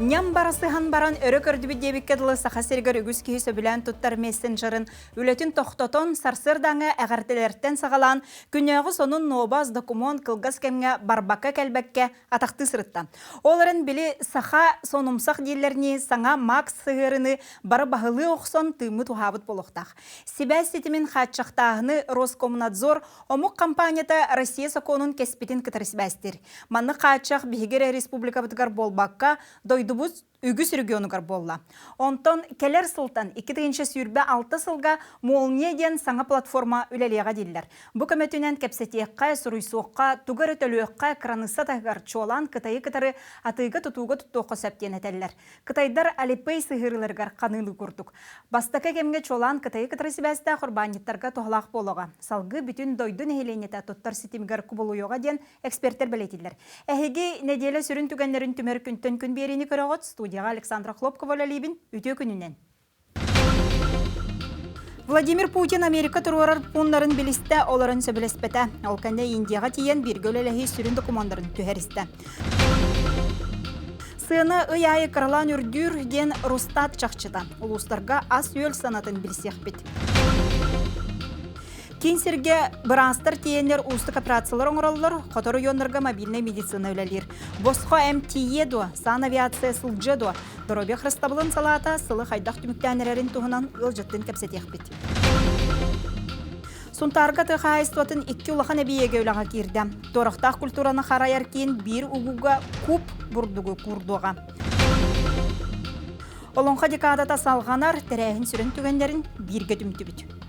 Ньам барасыһан баран өрө көрдүбүт диэбиккэ дылы Саха сиригэр үгүс киһи сөбүлээн туттар мессенджерин үлэтин тохтотон, сарсыардааҥы эҕэрдэлэртэн саҕалаан, күннээҕи сонун нуобас докумуон кылгас кэмҥэ барбакка-кэлбэккэ атахтыы сырытта. Ол эрэн били саха сонумсах дииллэринии саҥа Макс сыһыарыны бары баһылыы охсон тыыммыт уһаабыт буолуохтаах. Сибээс ситимин хааччахтааһыны Роскомнадзор омук компанията Россия сокуонун кэспитин кытары сибээстиир. Маннык хааччах биһиги эрэ республикабытыгар буолбакка, дойдубут үгүс регионугар буолла. Онтон кэлэр сылтан 2026 сылга Молния диэн саҥа платформа үлэлиэҕэ дииллэр. Бу көмөтүнэн кэпсэтиэххэ, суруйсуохха, тугу эрэ төлүөххэ, кыраныысса таһыгар чуолаан Кытайы кытары атыыга-тутууга туттуохха сөп диэн этэллэр. Кытайдар Alipay сыһыарыыларыгар ханыылыы курдук. Бастакы кэмҥэ чуолаан Кытайы кытары сибээстээх урбаанньыттарга туһалаах буолуоҕа. Салгыы бүтүн дойду нэһилиэнньэтэ туттар ситимигэр кубулуйуоҕа диэн экспертэр бэлиэтииллэр. Эһиги нэдиэлэ сүрүн түгэннэрин түмэр күнтэн күн биэриини көрөҕүт. Студияҕа Александра Хлопкова үлэлиибин. Үтүө күнүнэн! Владимир Путин Америка туруорар пууннарын билистэ, олорон сөбүлэспэтэ. Ол кэннэ Индияҕа тиийэн бииргэ үлэлэһии сүрүн докумуоннарын түһэристэ. Сыана ый аайы кыралаан үрдүүр диэн Росстат чахчыта. Улуустарга ас-үөл сыанатын билсиэхпит. Киин сиргэ быраастар тиийэннэр уустук операциялар оҥороллор, хоту оройуоннарга мобильнай медицина үлэлиир. Босхо МТЕ дуо, санавиация сылдьыа дуо? Доруобуйа харыстабылын салаата сылы хайдах түмүктээн эрэрин туһунан ыалдьыттыын кэпсэтиэхпит. Сунтаарга тыа хаһаайыстыбатын икки улахан эбийиэгэ үлэҕэ киирдэ. Туорахтаах культураны харайар киин биир угуга куб бурдугу куурдуоҕа. Олоҥхо декадата салҕанар, тэрээһин сүрүн түгэннэрин бииргэ түмтүбүт.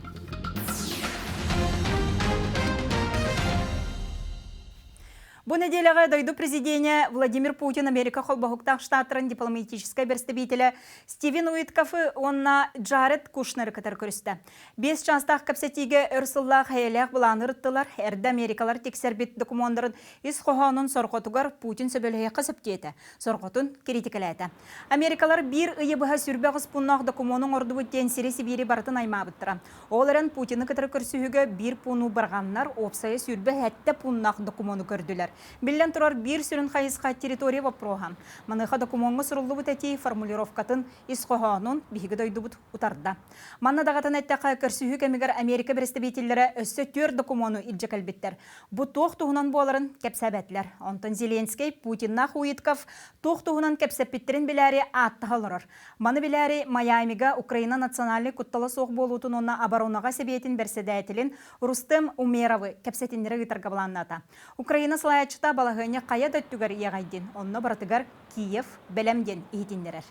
Бу нэдиэлэҕэ дойду президенэ Владимир Путин Америка Холбоһуктаах Штаттарын дипломатическай бэрэстэбиитэлэ Стивен Уиткофы уонна Джаред Кушнеры кытары көрүстэ. Биэс чаастаах кэпсэтиигэ өр сыллаах эйэлээх былааны ырыттылар, эрдэ америкалар тиксэрбит докумуоннарын ис хоһоонун сорҕотугар Путин сөбүлэһиэххэ сөп диэтэ, сорҕотун киритикэлээтэ. Америкалар биир ыйы быһа 28 пууннаах докумуону оҥордубут диэн сири-сибиири барытын аймаабыттара. Ол эрэн Путины кытары көрсүһүүгэ биир пууну бырҕаннар, уопсайа 27 пууннаах докумуону көрдүлэр. Биллэн турар, биир сүрүн хайысха территория вопроһа. Маныаха докумуоҥҥа суруллубут этии формулировкатын ис хоһоонун биһиги дойдубут утарда. Манна даҕатан эттэххэ, көрсүһүү кэмигэр Америка бэрэстэбиитэллэрэ өссө түөрт докумуону илдьэ кэлбиттэр. Бу туох туһунан буоларын кэпсээбэтилэр. Онтон Зеленскэй, Путиннаах Уитков туох туһунан кэпсэппиттэрин билээри ааттаһа олорор. Маны билээри Майамига Украина национальнай куттала суох буолуутун уонна оборонаҕа сэбиэтин бэрсэдээтилин Рустем Умеровы кэпсэтиннэрэ ыытарга былааннаата. Украина салайааччыта балаһыанньа хайа да өттүгэр иэҕэйдин, онно барытыгар Киев бэлэм диэн иһитиннэрэр.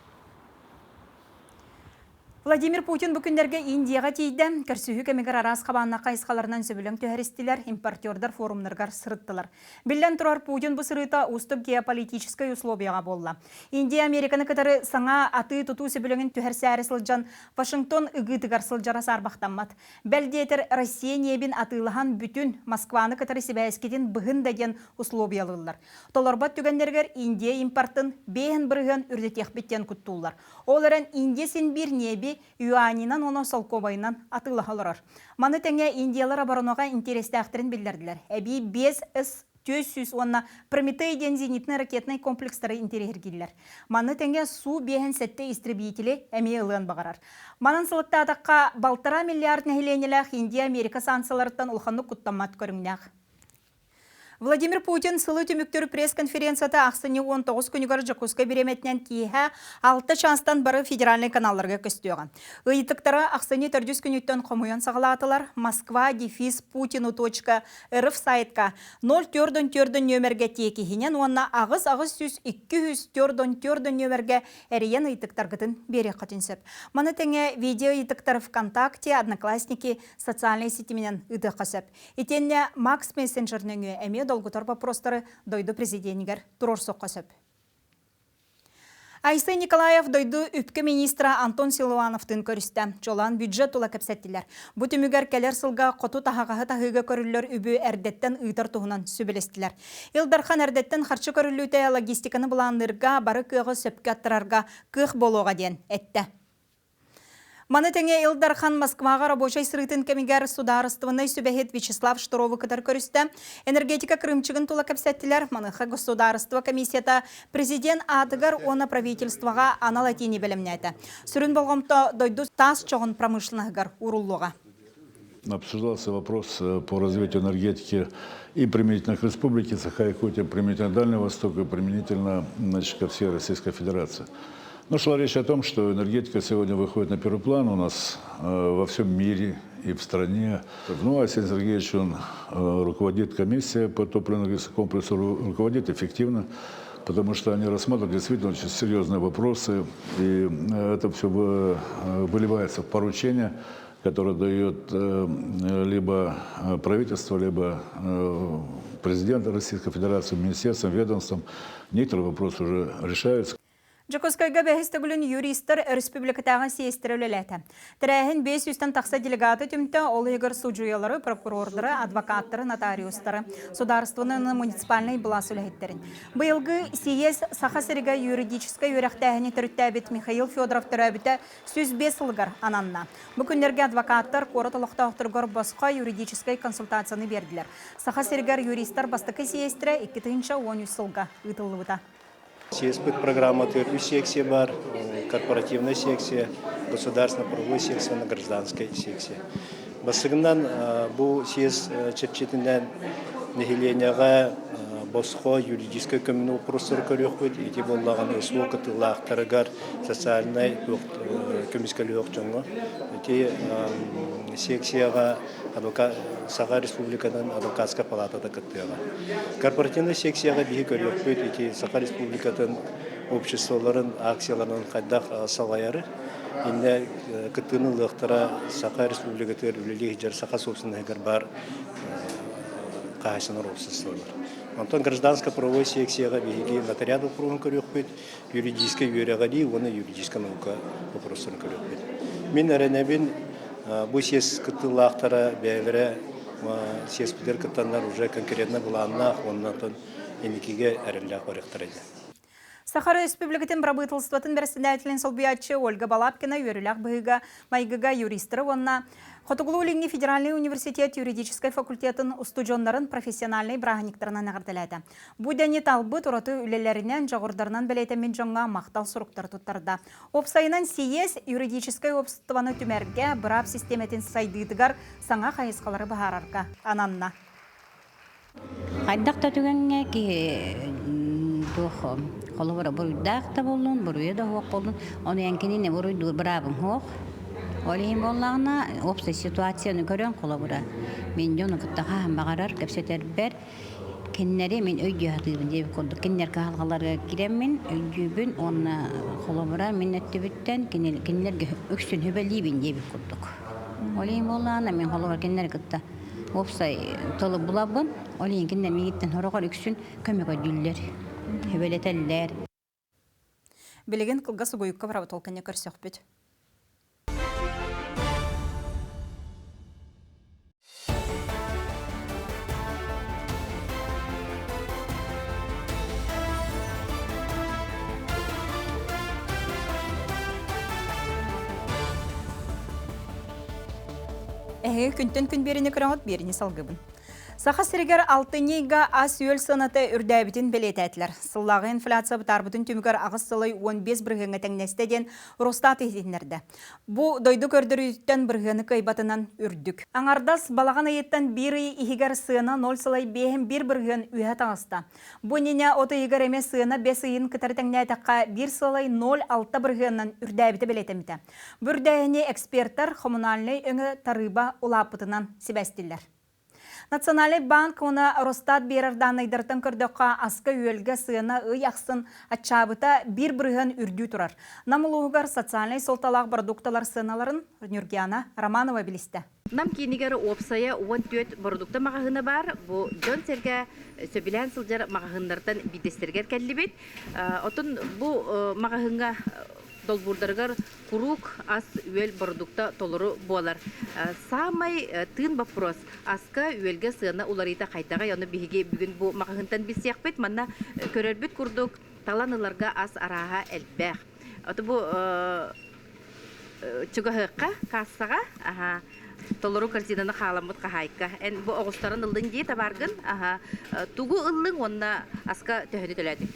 Владимир Путин бу күннэргэ Индияҕа тиийдэ. Көрсүһүү кэмигэр араас хабааннаах хайысхаларынан сөбүлэҥ түһэристилэр, импортердар форумнарыгар сырыттылар. Биллэн турар, Путин бу сырыыта уустук геополитическай условияҕа буолла. Индия Американы кытары саҥа атыы-тутуу сөбүлэҥин түһэрсээри сылдьан, Вашингтон ыгыытыгар сылдьара саарбахтаммат. Бэл диэтэр, Россия ньиэбин атыылаһан бүтүн, Москваны кытары сибээскитин быһын да диэн условиялыыллар. Толорбот түгэннэригэр Индия импортын 5% үрдэтиэхпит диэн куттууллар. Ол эрэн Индия син биир ньиэби юанинан уонна солкуобайынан атыылаһа олорор. Маны тэҥэ индиялар оборонаҕа интэриэстээхтэрин биллэрдилэр. Эбии 5 С-400 уонна Прометей диэн зенитнай-ракетнай комплекстары интэриэһиргииллэр. Маны тэҥэ Су-57 истребители эмиэ ылыан баҕарар. Манан сылыктаатахха, балтараа миллиард нэһилиэнньэлээх Индия Америка санкцияларыттан улаханнык куттаммат көрүҥнээх. Владимир Путин сылы түмүктүүр пресс-конференцията ахсынньы 19 күнүгэр Дьокуускай бириэмэтинэн киэһэ 6 чаастан бары федеральнай каналларга көстүөҕэ. Ыйытыктара ахсынньы төрдүс күнүттэн хомуйан саҕалаатылар. Москва дефис путину точка рф сайтка 044 нүөмэргэ тиэкиһинэн уонна 8 802 4 нүөмэргэ эрийэн ыйытыктаргытын биэриэххитин сөп. Маны тэҥэ видео ыйытыктар ВКонтакте, Одноклассники социальнай ситиминэн ыытыахха сөп. Итиэннэ Макс мессенджер нөҥүө эмиэ долгутар боппуруостары дойду президенигэр туруорсуохха сөп. Айсен Николаев дойду үпкэ министра Антон Силуановтыын көрүстэ. Чуолаан бюджет тула кэпсэттилэр. Бу түмүгэр кэлэр сылга хоту таһаҕаһы таһыыга көрүллэр үбү эрдэттэн ыытар туһунан сүбэлэстилэр. Ил Дархан эрдэттэн харчы көрүллүүтэ логистиканы былаанныырга, бары кыаҕы сөпкө аттарарга кыах буолуоҕа диэн эттэ. Маны тэҥэ Ил Дархан Москваҕа рабочай сырыытын кэмигэр судаарыстыбаннай сүбэһит Вячеслав Штыровы кытары көрүстэ. Энергетика кырыымчыгын тула кэпсэттилэр. Маныаха Государство комиссията президент аатыгар уонна правительствоҕа анал этиини бэлэмнээтэ. Сүрүн болҕомто дойду таас чоҕун промышленноһыгар ууруллуоҕа. Обсуждался вопрос по развитию энергетики и применительно к Республике Саха-Якутия, применительно Дальнего Востока, и применительно, значит, ко всей Российской Федерации. Но шла речь о том, что энергетика сегодня выходит на первый план у нас во всем мире и в стране. Ну, а Сергей Сергеевич, он руководит комиссией по топливно-энергетическому комплексу, руководит эффективно, потому что они рассматривают действительно очень серьезные вопросы, и это все выливается в поручения, которое дает либо правительство, либо президент Российской Федерации, министерствам, ведомствам. Некоторые вопросы уже решаются. Дьокуускайга бэһис төгүлүн юристар республикатааҕы сиэстэрэ үлэлээтэ. Тэрээһин 500-тэн тахса делегаты түмтэ, ол иһигэр судьуйалары, прокурордары, адвокаттары, нотариустары, судаарыстыбаннай муниципальнай былаас үлэһиттэрин. Быйылгы сийиэс Саха сиригэр юридическай үөрэхтээһини төрүттээбит Михаил Федоров төрөөбүтэ 105 сылыгар ананна. Бу күннэргэ адвокаттар куорат олохтоохторугар босхо юридическай консультацияны биэрдилэр. Саха сиригэр юристар бастакы сиэстэрэ 2013 сылга ыытыллыбыта. Съезд программатыгар үс секция бар. Корпоративная секция, государственно-правовой секция уонна гражданскай секция. Бастыгынан бу съезд чэрчитинэн нэһилиэнньэҕэ босхо юридическай көмөнү вопростары көрүөхпүт. Ити буоллаҕына СВО кытыылаахтарыгар социальнай көмүскэлиэх дьоҥҥо. Ити секцияҕа Саха Республикатын адвокатскай палатата кыттыаҕа. Корпоративнай секцияҕа биһи көрүөхпүт ити Саха Республикатын обществоларын акцияларын хайдах салайары. Иннэ кыттыыны ылыахтара Саха Республикатыгар үлэлии сылдьар саха собственноһыгар баар хаһаайыстыбалар обществолар. Онтон гражданско-правовой секцияҕа биһиги нотариат боппуруоһун көрүөхпүт, юридическай үөрэҕирии уонна юридическай наука боппуруостарын көрүөхпүт. Мин эрэнэбин, бу съезд кыттыылаахтара бэйэлэрэ съезпитигэр кыттаннар уже конкретно былааннаах уонна оттон инникигэ эрэллээх барыахтара диэн. Саха Өрөспүүбүлүкэтин бырабыыталыстыбатын бэрэссэдээтэлин солбуйааччы Ольга Балабкина үөрүүлээх быһыыга-майгыга юристары уонна Хотугулуу-Илиҥҥи федеральнай университет юридическай факультетын устудьуоннарын профессиональнай бырааһынньыктарынан эҕэрдэлээтэ. Бу идэни талбыт ураты үлэлэринэн, дьоҕурдарынан бэлиэтэммит дьоҥҥо махтал суруктары туттарда. Уопсайынан сийиэс юридическай уопсастыбаны түмэргэ, быраап систиэмэтин сайдыытыгар саҥа хайысхалары быһаарарга ананна. Хайдах да түгэҥҥэ киһи туох холобура буруйдаах да буоллун, буруйа да суох буоллун, ону эн кинини буруйдуур быраабыҥ суох. Ол иһин буоллаҕына, уопсай ситуацияны көрөн холобура, мин дьону кытта хаһан баҕарар кэпсэтэрбэр кинилэри мин өйдүү сатыыбын диэбит курдук кинилэр кыһалҕаларыгар киирэммин өйдүүбүн уонна холобура мин өттүбүттэн кинилэргэ үксүн сүбэлиибин диэбит курдук. Ол иһин буоллаҕына мин холобура кинилэри кытта уопсай тылы булабын, ол иһин кинилэр миигиттэн сороҕор үксүн көмө көрдүүллэр, сүбэлэтэллэр. Билигин кылгас угуйукка барабыт ол кэннэ көрсөхпүт. Эһиги күнтэн күн биэrini көрөҕүт, биэrini салгыбын. Саха сиригэр алтынньы ыйга ас-үөл сыаната үрдээбитин бэлиэтээтилэр. Сыллааҕы инфляция бытаарбытын түмүгэр аҕыс сылай 15 бырыһыаҥҥа тэҥнэстэ диэн Росстат иһитиннэрдэ. Бу дойду көрдөрүүтүттэн бырыһыаны кыайбатынан үрдүк. Аҥардас балаҕан ыйыттан биир ый иһигэр сыана 0 сылай биэһин биир бырыһыан үөһэ таҕыста. Бу иннинэ от ыйыгар эмиэ сыана бэс ыйын кытары тэҥнээтэххэ биир сылай 0,6 бырыһыанынан үрдээбитэ бэлиэтэммитэ. Бу үрдээһини экспертэр коммунальнай өҥө тарыыба улааппытынан сибээстииллэр. Национальнай банк уонна Росстат биэрэр дааннайдарыттан көрдөххө, аска-үөлгэ сыана ый ахсын аччаабыта 1% үрдүү турар. Нам улууһугар социальнай суолталаах бородуукталар сыаналарын Нюргиана Романова билистэ. Нам киинигэр уопсайа 14 бородуукта маҕаһыына баар. Бу дьон-сэргэ сөбүлээн сылдьар маҕаһыыннартан биирдэстэригэр кэллибит. Оттон бу маҕаһыыҥҥа долбуурдарыгар куруук ас-үөл бородукта толору буолар. Саамай тыын боппуруос аска-үөлгэ сыана уларыйта хайдаҕый? Ону биһиги бүгүн бу маҕаһыынтан билсиэхпит. Манна көрөрбүт курдук талан ыларга ас арааһа элбэх. Ото бу Чугаһыахха кассаҕа аха толору корзинаны хааламмыт хаһаайка. Эн бу оҕустарын ыллыҥ дии табааргын аха тугу ыллыҥ уонна аска төһөнү төлөөтүҥ?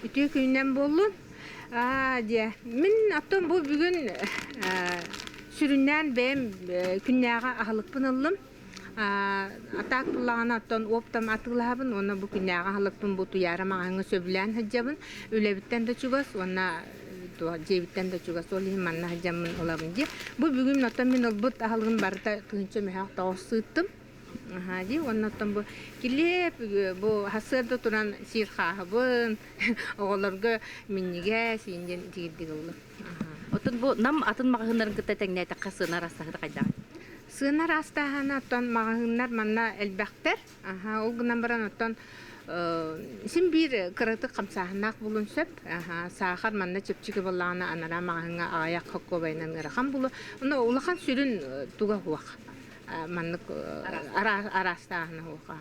Үтүө күнүнэн буоллун. Аа дьэ, мин оттон бу бүгүн сүрүннээн бэйэм күннээҕи аһылыкпын ыллым. Атаак буллаҕына оттон оптом атыылаһабын уонна бу күннээҕи аһылыкпын бу Туйаара маҕаһыыҥҥа сөбүлээн сылдьабын. Үлэбиттэн да чугас уонна дьиэбиттэн да чугас. Ол иһин манна сылдьаммын ылабын дии. Бу бүгүн оттон мин ылбыт аһылыгым барыта 1000 мөһөөх 9 сыыттым. Аһаа дии уонна оттон бу килиэп бу сарсыарда туран сиир хааһыбын, оҕолорго минньигэс иин диэн итигирдик ыллым. Оттон бу Нам атын маҕаһыыннарын кытта тэҥнээтэххэ сыана араастаһыыта хайдаҕый? Сыана араастааһына оттон маҕаһыыннар манна элбэхтэр. Аһа, ол гынан баран оттон син биир кыратык хамсааһыннаах буолуон сөп. Аһа, саахар манна чэпчэки буоллаҕына анараа маҕаһыыҥҥа аҕыйах хоккуобайынан ыарахан буолуо. Онно улахан сүрүн туга суох. Маннык араастааһына суох.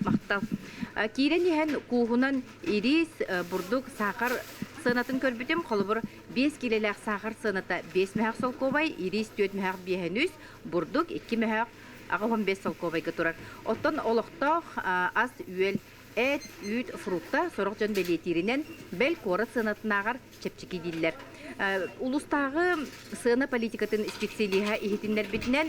Махтал. Киирэн иһэн кууһунан ириис, бурдук, саахар сыанатын көрбүтүм. Холобур, 5 киилэлээх саахар сыаната 5 мөһөөх солкуобай, ириис 4 мөһөөх биэһэн үс, бурдук 2 мөһөөх 85 солкуобайга турар. Оттон олохтоох ас-үөл, эт, үүт, фрукта сорох дьон бэлиэтииринэн, бэл куорат сыанатынааҕар чэпчэки дииллэр. Улуустааҕы сыана политикатын специалиһа иһитиннэрбитинэн,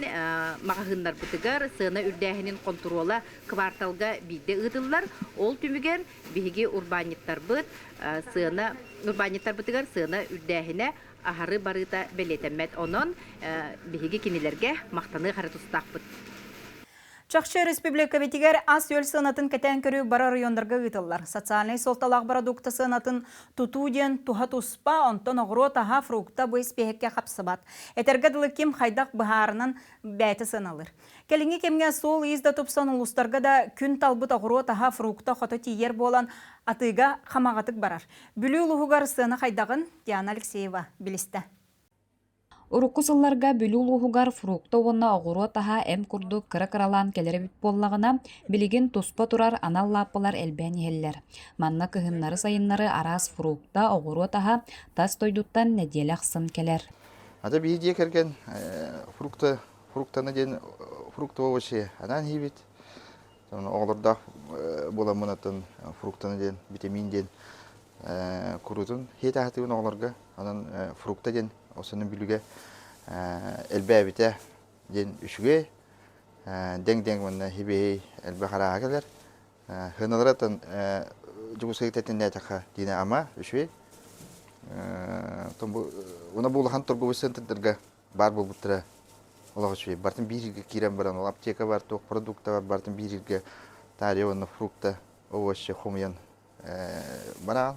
маҕаһыыннарбытыгар сыана үрдээһинин хонтуруола кварталга биирдэ ыытыллар. Ол түмүгэр биһиги урбаанньыттарбыт сыана урбаанньыттарбытыгар сыана үрдээһинэ аһары барыыта бэлиэтэммэт. Онон биһиги кинилэргэ махтаныах эрэ тустаахпыт. Чахчы республикабитигэр ас-үөл сыанатын кэтээн көрүү бары оройуоннарга ыытыллар. Социальнай суолталаах бородуукта сыанатын тутуу диэн туһа туспа, онтон оҕуруот аһа, фрукта бу испиэһэккэ хапсыбат. Этэргэ дылы ким хайдах быһаарынан бэйэтэ сыаналыыр. Кэлиҥҥи кэмҥэ суол-иис да тупсан улуустарга да күн талбыт оҕуруот аһа, фрукта хото тиийэр буолан атыыга хамаҕатык барар. Бүлүү улууһугар сыана хайдаҕын Диана Алексеева билистэ. Урукку сылларга Бүлүү улууһугар фрукта уонна оҕуруот аһа эм курдук кыра-кыралаан кэлэр эбит буоллаҕына, билигин туспа турар анал лааппылар элбээн иһэллэр. Манна кыһыннары-сайыннары араас фрукта, оҕуруот аһа тас дойдуттан нэдиэлэ ахсын кэлэр. Ата биһи дьиэ кэргэн фрукта, фруктаны диэн фрукты овощи анаан иһибит. Оҕолордоох буоламмын атын фруктаны диэн витамин диэн курутун хиэт аһатыбын оҕолорго. Онон фрукта диэн осону бүлүгэ элбээбитэ диэн үчүгэй. Дэҥ-дэҥ уонна хибиэй элбэх арааһа кэлэр. Хыналара тан Дьокуускайга тэтиннээтэххэ диинэ ама үчүгэй. Уна бу улахан торговый центрдарга баар буолбуттара олох үчүгэй. Бартын биир иргэ киирэн баран, ол аптека бар, туох продукта бар, бартын биир иргэ таарыйа уонна фрукта, овощи хомуйан бараан.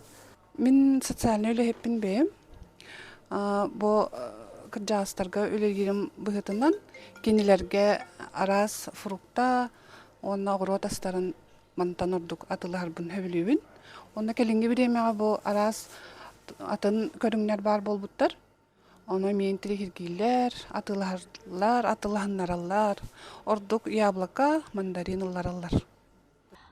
Мин социальнай үлэһиппин бэйэм. Бу кырдьаҕастарга үлэлиирим быһыытынан кинилэргэ араас фрукта уонна оҕуруот астарын мантан ордук атыылаһарбын сөбүлүүбүн. Онно кэлиҥҥи бириэмэҕэ бу араас атын көрүҥнэр баар буолбуттар. Ону эмиэ интириэһиргииллэр, атыылаһаллар, атыылаһыннараллар. Ордук яблоко, мандарин ыллараллар.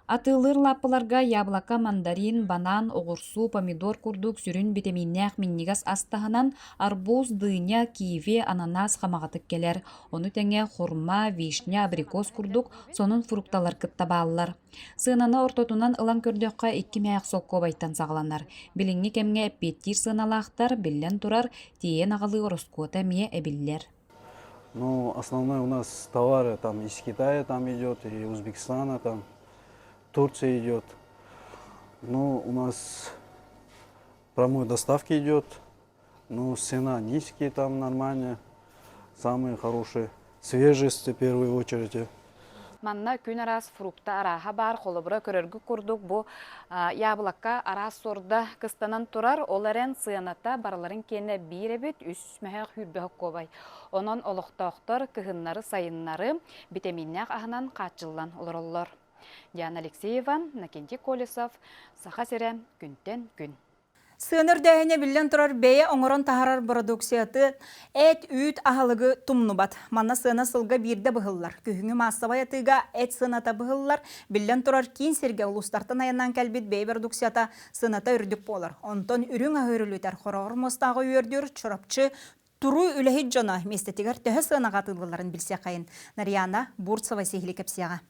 Атыылыыр лааппыларга яблоко, мандарин, банан, оҕурсуу, помидор курдук сүрүн битэмииннээх минньигэс ас таһынан арбуз, дыня, киви, ананас хамаҕатык кэлэр. Ону тэҥэ хурма, вишня, абрикос курдук сонун фрукталар кытта бааллар. Сыананы ортотунан ылан көрдөххө, икки мээх солкуобайтан саҕаланар. Билиҥҥи кэмҥэ эппиэттиир сыаналаахтар, биллэн турар, тиэйэн аҕалыы ороскуота эмиэ эбиллэр. Ну, основной у нас товары там из Китая там идет, и Узбекистана там, Турция идет. Ну, у нас прямой доставки идет. Ну, цена низкие там нормальные, самые хорошие. Свежесть в первую очередь. Манна күн араас фрукта арааһа баар, холобура көрөргүт курдук бу яблокка араас суорда кыстанан турар, ол эрэн сыаната барыларын киэнэ биир эбит, үс мөһөөх сүүрбэ хоккуобай. Онон олохтоохтор кыһыннары-сайыннары битэмииннээх аһынан хааччыллан олороллор. Диана Алексеева, Накентий Колесов, Саха сирэ, күнтэн күн. Сыана үрдээһинэ биллэн турар бэйэ оҥорон таһаарар бородууксуйаты эт, үүт аһылыгы тумнубат. Манна сыана сылга биирдэ быһыллар. Күһүҥҥү маассабай атыыга эт сыаната быһыллар. Биллэн турар киин сиргэ улуустартан айаннаан кэлбит бэйэ бородууксуйата сыаната үрдүк буолар. Онтон үрүҥ аһы үрүлүтэр, хороҕор муостааҕы үөрдүүр Чурапчы Туруу үлэһит дьоно миэстэтигэр төһө сыанаҕа атыылыылларын билсиэххэйин. Нарьяна Бурцева сиһили кэпсиэҕэ.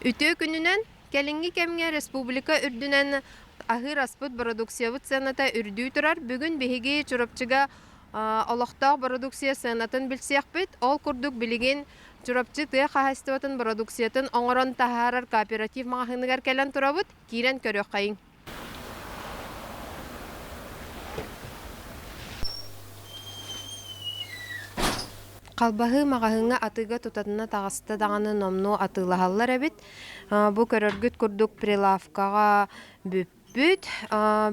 Үтүө күнүнэн! Кэлиҥҥи кэмҥэ республика үрдүнэн аһыыр аспыт бородууксуйабыт сыаната үрдүү турар. Бүгүн биһиги Чурапчыга олохтоох бородууксуйа сыанатын билсиэхпит. Ол курдук билигин Чурапчы тыа хаһаайыстыбатын бородууксуйатын оҥорон таһаарар кооператив маҕаһыыныгар кэлэн турабыт. Киирэн көрүөххэйиҥ. Халбаһыы маҕаһыыҥҥа атыыга тутатына таҕыста даҕаны номнуо атыылаһаллар эбит. Бу көрөргүт курдук прилавкаҕа бүппүт.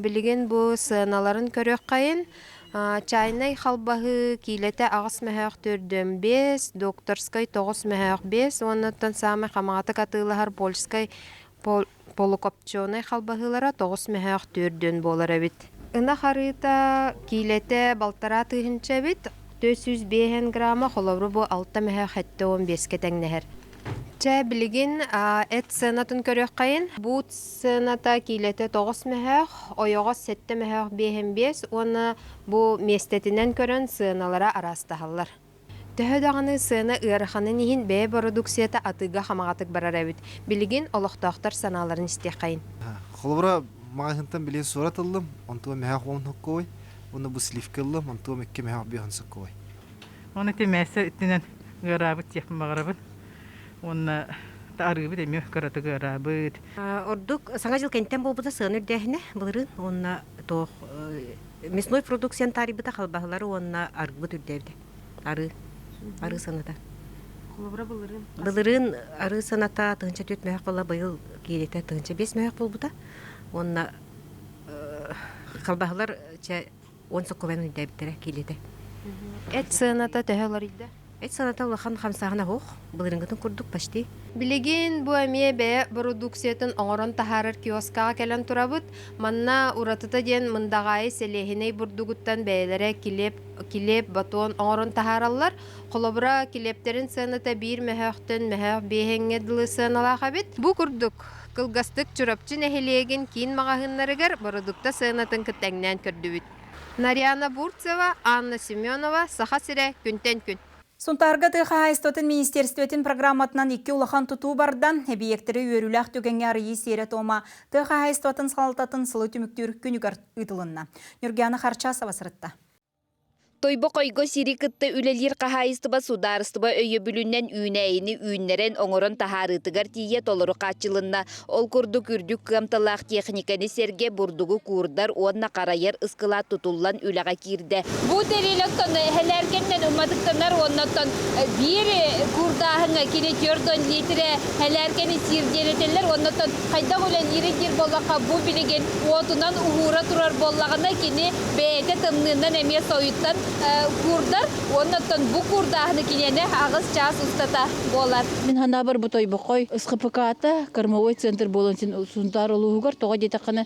Билигин бу сыаналарын көрүөххэйин. Чайнай халбаһыы киилэтэ аҕыс мөһөөх төрдүөн биэс, докторскай тоҕус мөһөөх биэс уонна саамай хамаҕатык атыылаһар польскай Полукопченый халбаһыылара тоҕус мөһөөх түөрдүөн буолар эбит. Ынах арыыта киилэтэ балтараа тыһыынча эбит, 405 грамма, холобура бу алта мөһөөх 75-кэ тэҥнэһэр. Чэ, билигин эт сыанатын көрүөххэйин. Буут сыаната киилэтэ тоҕус мөһөөх, ойоҕос сэттэ мөһөөх биэһин биэс уонна бу миэстэтинэн көрөн сыаналара араастаһаллар. Төһө даҕаны сыана ыараханын иһин бэйэ бородууксуйата атыыга хамаҕатык барар эбит. Билигин олохтоохтор санааларын истиэххэйин. Холобура, маҕаһыынтан билигин суорат ыллым, онтуом мөһөөх уон соккуой, уонна бу сливка ыллым, онтуом икки мөһөөх биэһин соккуой. Оны ити мээсэ үттүнэн ыараабыт диэхпин баҕарабын. Уонна арыыбыт эмиэ кыратык ыараабыт. Ордук Саҥа дьыл кэнниттэн буолбута сыана үрдээһинэ былырыын уонна туох Мясной продукцияны таарыйбыта халбаһылары уонна арыгыбыт үрдээбитэ. Арыы. Арыы сыаната. Холобура былырыын? Былырыын арыы сыаната тыһыынча түөрт мөһөх буолла, быйыл киилэтэ тыһыынча биэс мөһөх буолбута. Уонна халбаһылар чэ уон соккубайан үрдээбиттэрэ киилэтэ. Эт сыаната төһө уларыйда? Эт сыаната улахан хамсааһына суох, былырыыҥҥытын курдук почти. Билигин бу эмиэ бэйэ бородууксуйатын оҥорон таһаарар киоскаҕа кэлэн турабыт. Манна уратыта диэн Мындаҕаайы сэлиэһинэй бурдугуттан бэйэлэрэ килиэп, килиэп, батон оҥорон таһаараллар. Холобура, килиэптэрин сыаната биир мөһөөхтөн мөһөөх биэһэҥҥэ дылы сыаналаах эбит. Бу курдук, кылгастык Чурапчы нэһилиэгин киин маҕаһыыннарыгар бородукта сыанатын кытта тэҥнээн көрдүбүт. Нарьяна Бурцева, Анна Семенова, Саха сирэ, күнтэн күн. Сунтаарга тыа хаһаайыстыбатын министиэристибэтин программатынан икки улахан тутуу барда. Эбийиэктэри үөрүүлээх түгэҥҥэ арыйыы сиэрэ-туома тыа хаһаайыстыбатын салалтатын сылы түмүктүүр күнүгэр ыытылынна. Ньургуяна Харчасова сырытта. Тойбохойго сири кытта үлэлиир хаһаайыстыба судаарыстыба өйөбүлүнэн үүнээйини үүннэрэн оҥорон таһаарыытыгар тиийэ толору хааччылынна. Ол курдук үрдүк кыамталаах техниканы сэргэ бурдугу куурдар уонна харайар ыскылаат тутуллан үлэҕэ киирдэ. Бу тэрил оттон хэлээркэннэн уматыктанар уонна оттон биир куурдааһыҥҥа кини 4 литрэ хэлээркэни сиир диэн этэллэр уонна оттон хайдах үлэлиирий диир буоллахха бу билигин уотунан уһуура турар буоллаҕына кини бэйэтэ тымныынан эмиэ сойуттан куурдар уонна оттон бу куурдааһыны киниэнэ аҕыс чаас устата буолар. Мин санаабар бу Тойбохой СХПК-та кормовой центр буолан син Сунтаар улууһугар тоҕо диэтэххинэ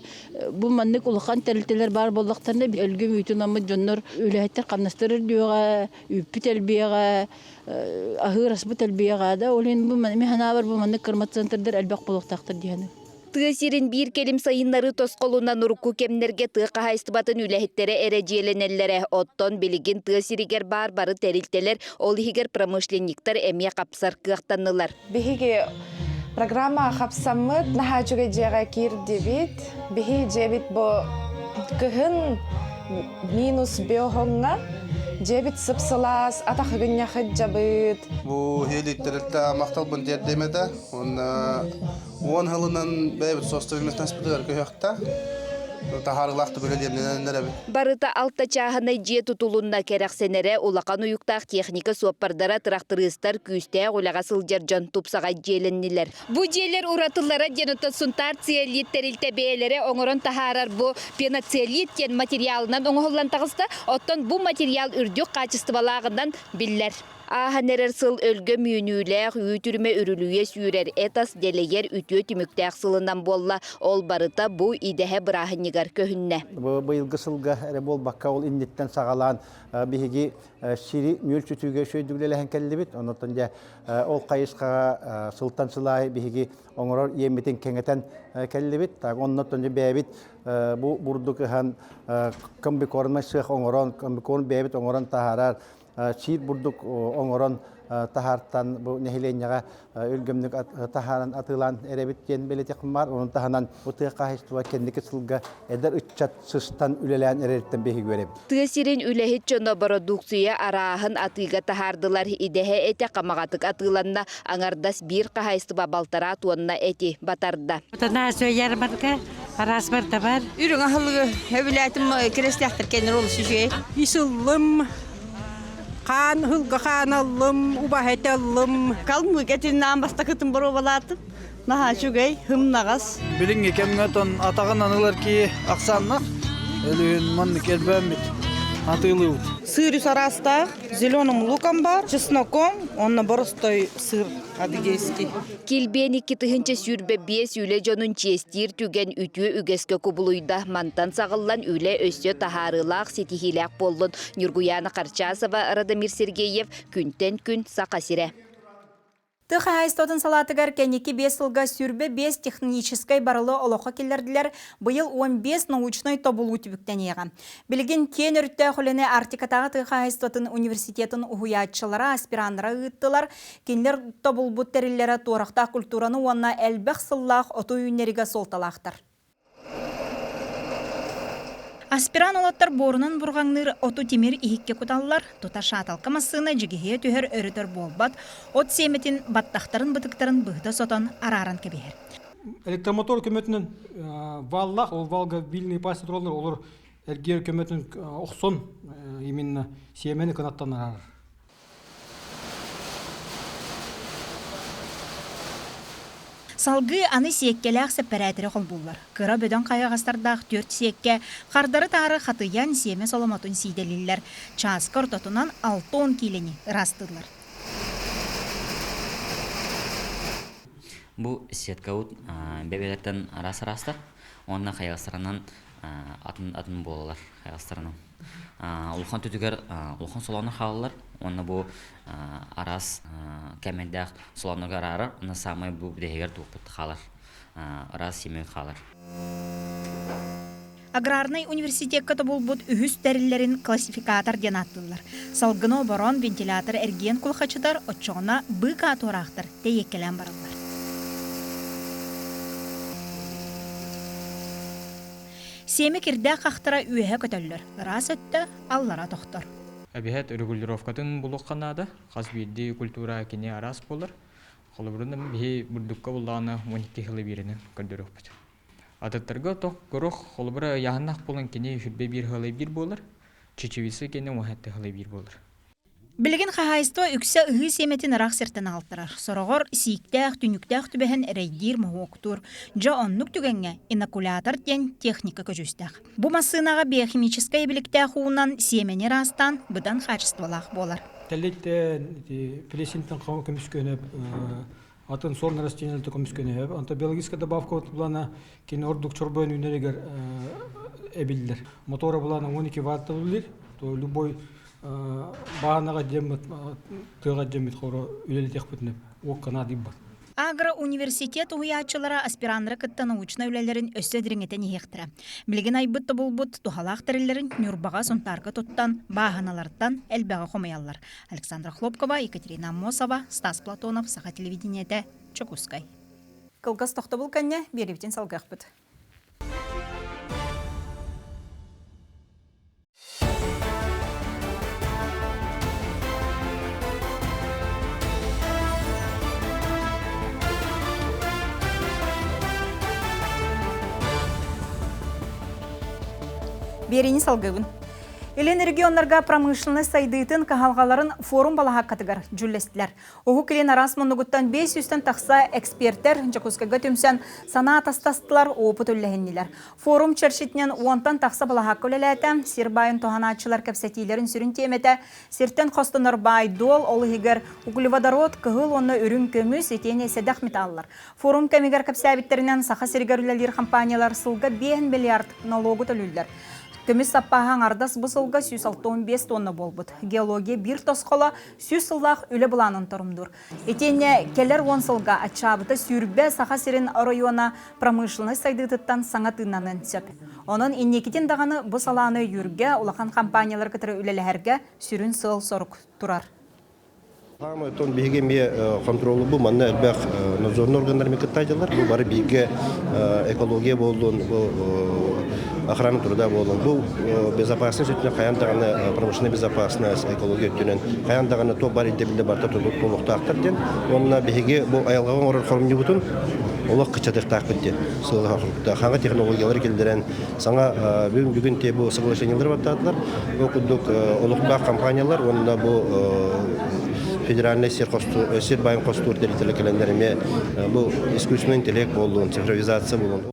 бу маннык улахан тэрилтэлэр баар буоллахтарына өлгөм үүтүн аммыт дьоннор үлэһиттэр хамнастар үрдүөҕэ, үүппүт элбиэҕэ, аһыыр аспыт элбиэҕэ да ол иһин бу мин санаабар бу маннык кормоцентрдар элбэх буолуохтаахтар дии саныыбын. Тыа сирин биир кэлим сайыннарыы тосхолунан урукку кэмнэргэ тыа хаһаайыстыбатын үлэһиттэрэ эрэ дьиэлэнэллэрэ. Оттон билигин тыа сиригэр баар бары тэрилтэлэр, ол иһигэр промышленниктар эмиэ хапсар кыахтаннылар. Биһиги программаҕа хапсаммыт, наһаа үчүгэй дьиэҕэ киирдибит. Биһи дьиэбит бу кыһын минус биоһоҥҥа дьиэбит сып-сылаас, атах ыгынньахыт дьабыт. Бу хиэлиттэрилтэ махталбын тиэрдиэм этэ. Уонна Уон сылынан бэйэбит собственностьпытыгар көһүөхтэ. Таһаарыылаах үлэлиэмнэнэн эрэбит. Барыта алта чааһынай дьиэ тутулунна кэрэхсэнэрэ улахан уйуктаах техника суоппардара, тырахтырыыстар, күүстээх үлэҕэ сылдьар дьон тупсаҕай дьиэлэннилэр. Бу дьиэлэр уратылара диэн оттон Сунтаар цеолит тэрилтэ бэйэлэрэ оҥорон таһаарар бу пеноцеолит диэн материалынан оҥоһуллан таҕыста. Оттон бу материал үрдүк хаачыстыбалааҕынан биллэр. Ааһан эрэр сыл өлгөм үүнүүлээх, үүт үрүмэ үрүлүйэ сүүрэр, эт-ас дэлэйэр үтүө түмүктээх сылынан буолла. Ол барыта бу идэһэ бырааһынньыгар көһүннэ. Бу быйылгы сылга эрэ буолбакка, ол инниттэн саҕалаан биһиги сири нүөл сүтүүгэ үчүгэйдик үлэлэһэн кэллибит. Онтон дьэ ол хайысхаҕа сылтан сыл аайы биһиги оҥорор иэммитин кэҥэтэн кэллибит. Так, оннуттан дьэ бэйэбит бу бурдук ыһан комбикорма сыах оҥорон, комбикорм бэйэбит оҥорон таһаарар, сиир бурдук оҥорон таһаартан бу нэһилиэнньэҕэ өлгөмнүк таһааран атыылаан эрэбит диэн бэлиэтиэхпин баар. Онон таһынан бу тыа хаһаайыстыба кэнники сылга эдэр ыччат сыстан үлэлээн эрэриттэн биһиги үөрэбит. Тыа сирин үлэһит дьоно бородууксуйа арааһын атыыга таһаардылар. Идэһэ этэ хамаҕатык атыыланна, аҥардас биир хаһаайыстыба балтараа туонна эти батарда. ярмарка араас барда бар. Үрүҥ аһылыгы өбүлээтим кирэстээхтэр кэннэр олус үчүгэй. Ис ыллым, хаан ыһылга хаан аллым, убаһа этэ ыллым. Калмык этиннээн бастакытын боруобалаатым. Наһаа үчүгэй, һымнаҕас. Билиҥҥи кэмҥэ отон атаҕынан ылар киһи ахсааннах, өлүһүн маннык элбээммит атыылыыбыт. Сыр үс араастаах, зеленым луком бар, чесноком, онно боростой сыр адыгейский. Килбиэн 2025 үлэ дьонун чиэстиир түгэн үтүө үгэскэ кубулуйда. Мантан саҕыллан үлэ өссө таһаарыылаах, ситиһиилээх буоллун. Ньургуйаана Харчасова, Радомир Сергеев, Күнтэн күн Саха сирэ. Тыа хаһаайыстыбатын салаатыгар кэнники биэс сылга 25 техническэй барылы олоххо киллэрдилэр, быйыл 15 научнай тобулуу түбүктэниэҕэ. Билигин киэн өрүттээх үлэни Арктикатааҕы тыа хаһаайыстыбатын университетын уһуйааччылара, аспираннара ыыттылар. Кинилэр тобулбут тэриллэрэ туорахтаах культураны уонна элбэх сыллаах оту үүннэригэ суолталаахтар. Аспиран уолаттар буорунан бурҕаҥныыр оту тимир иһиккэ куталлар, тута шааталка массыына дьигиһийэ түһэр өрүтэр буолбат, от сиэмэтин баттахтарын бытыктарын быһыта сотон арааран кэбиһэр. Электромотор көмөтүнэн валлаах, ол валга вильные пасти тураллар, олор эргиэр көмөтүн охсон именно сиэмэни кынаттан араарар. Салгыы аны сиэккэлээх сэппэрээтэри холбууллар. Кыра бөдөҥ хайаҕастардаах түөрт сиэккэ хардары-таары хатыйан сиэмэ соломотун сиидэлииллэр. Чааска ортотунан 60 киилэни ыраастыыллар. Бу сеткабыт бэбэлэртэн араас-араастар уонна хайаҕастарынан атын-атын буолалар хайаҕастарынан. Улахан түтүгэр улахан солоонор хаалаллар уонна бу араас кэмэрдээх солооннорго араарар уонна саамай бу бүтэһигэр туохпут хаалар араас симэ хаалар. Аграрнай университекка тобулбут үһүс тэриллэрин классификатор диэн ааттыыллар. Салгыны оборон, вентилятор эргийэн кулхачытар, оччоҕуна быыкаа туораахтар тэйиэккэлээн бараллар. Сиэмэ кирдээх хахтара үөһэ көтөллөр, ыраас өттө аллара тохтор. Эбиһэт регулировкатын булуохха наада. Хас биирдии культура кини араас буолар. Холобурунан биһи бурдукка буллаҕына 12 сылы биэринэн көрдөрүөхпүт. Атыттарга тох көрөх холобура ыйааһыннаах буолан кини сүрбэ биир сылы биир буолар, чечевица кини 17 сылы биир буолар. Билигин хаһаайыстыба үксэ ыһыы сиэмэтин ыраах сиртэн аҕалтарар. Сороҕор сииктээх, түннүктээх түбэһэн эрэйдиир, моһуоктуур. Дьэ оннук түгэҥҥэ инокулятор диэн техника көдьүүстээх. Бу массыынаҕа биохимическай эбиликтээх уунан сиэмэни ыраастаан быдан хаачыстыбалаах буолар. Тэллэйтэн ити плесинтэн көмүскөнөп атын сорн растенияларты көмүскөнөп. Онто биологическая добавка булана кини ордук чорбойон үүнэригэр эбиллэр. Мотора булана 12 ватт то любой Баанаҕа дьэммит, тыаҕа дьэммит хоро үлэлэтиэхпитинэ уокка наадыйбат. Агро-университет уһуйааччылара аспираннары кытта научнай үлэлэрин өссө дириҥэтэн иһиэхтэрэ. Билигин айбыт тобулбут туһалаах тэриллэрин Ньурбаҕа, Сунтаарга туттан, бааһыналартан элбэҕи хомуйаллар. Александра Хлопкова, Екатерина Аммосова, Стас Платонов, Саха телевидениетэ, Чокускай. Кылгас тохтобул кэннэ биэриибитин салгыахпыт. Биэриини салгыыбын. Илин регионнарга промышленность сайдыытын кыһалҕаларын форум балаһааккатыгар дьүүллэстилэр. Уһук Илин араас муннугуттан 500-тэн тахса экспертэр Дьокуускайга түмсэн санаа атастастылар, опыт үллэһиннилэр. Форум чэрчитинэн уонтан тахса балаһаакка үлэлээтэ. Сир баайын туһанааччылар кэпсэтиилэрин сүрүн тиэмэтэ сиртэн хостонор баай-дуол, ол иһигэр углеводород, кыһыл уонна үрүҥ көмүс, итиэннэ сэдэх металлар. Форум кэмигэр кэпсээбиттэринэн, Саха сиригэр үлэлиир компаниялар сылга 5 миллиард налогу төлүүллэр. Көмүс саппааһа аҥардас бу сылга 165 тонна буолбут. Геология биир тосхоло 100 сыллаах үлэ былаанын торумнуур. Итиэннэ кэлэр уон сылга аччаабыта сүүрбэ Саха сирин оройуона промышленность сайдыытыттан саҥа тыыннаныан сөп. Онон инникитин даҕаны бу салааны өйүүргэ, улахан компаниялары кытары үлэлэһэргэ сүрүн сыал-сорук турар. Саамай оттон биһиги эмиэ хонтуруолу манна элбэх надзорный органнар кыттаачылар. Бу бары бииргэ экология буоллун, бу охрана труда буоллун. Бу безопасность өттүнэн хайаан даҕаны промышленная безопасность, экология өттүнэн хайаан даҕаны туох баар ирдэбиллэр барыта толуктаахтар диэн. Уонна биһиги бу айылҕаҕа оҥорор хоромньубутун олох кыччатыахтаахпыт диэн сыаллаах Хаҥа технологиялары киллэрэн саҥа бүгүн бүгүн те бу соглашениелары баттаатылар. Ол курдук олохтоох компаниялар уонна бу федеральный сир сир баайын хостуур тэрилтэлэр кэлэннэр эмиэ бу искусственный интеллект буоллун, цифровизация буоллун.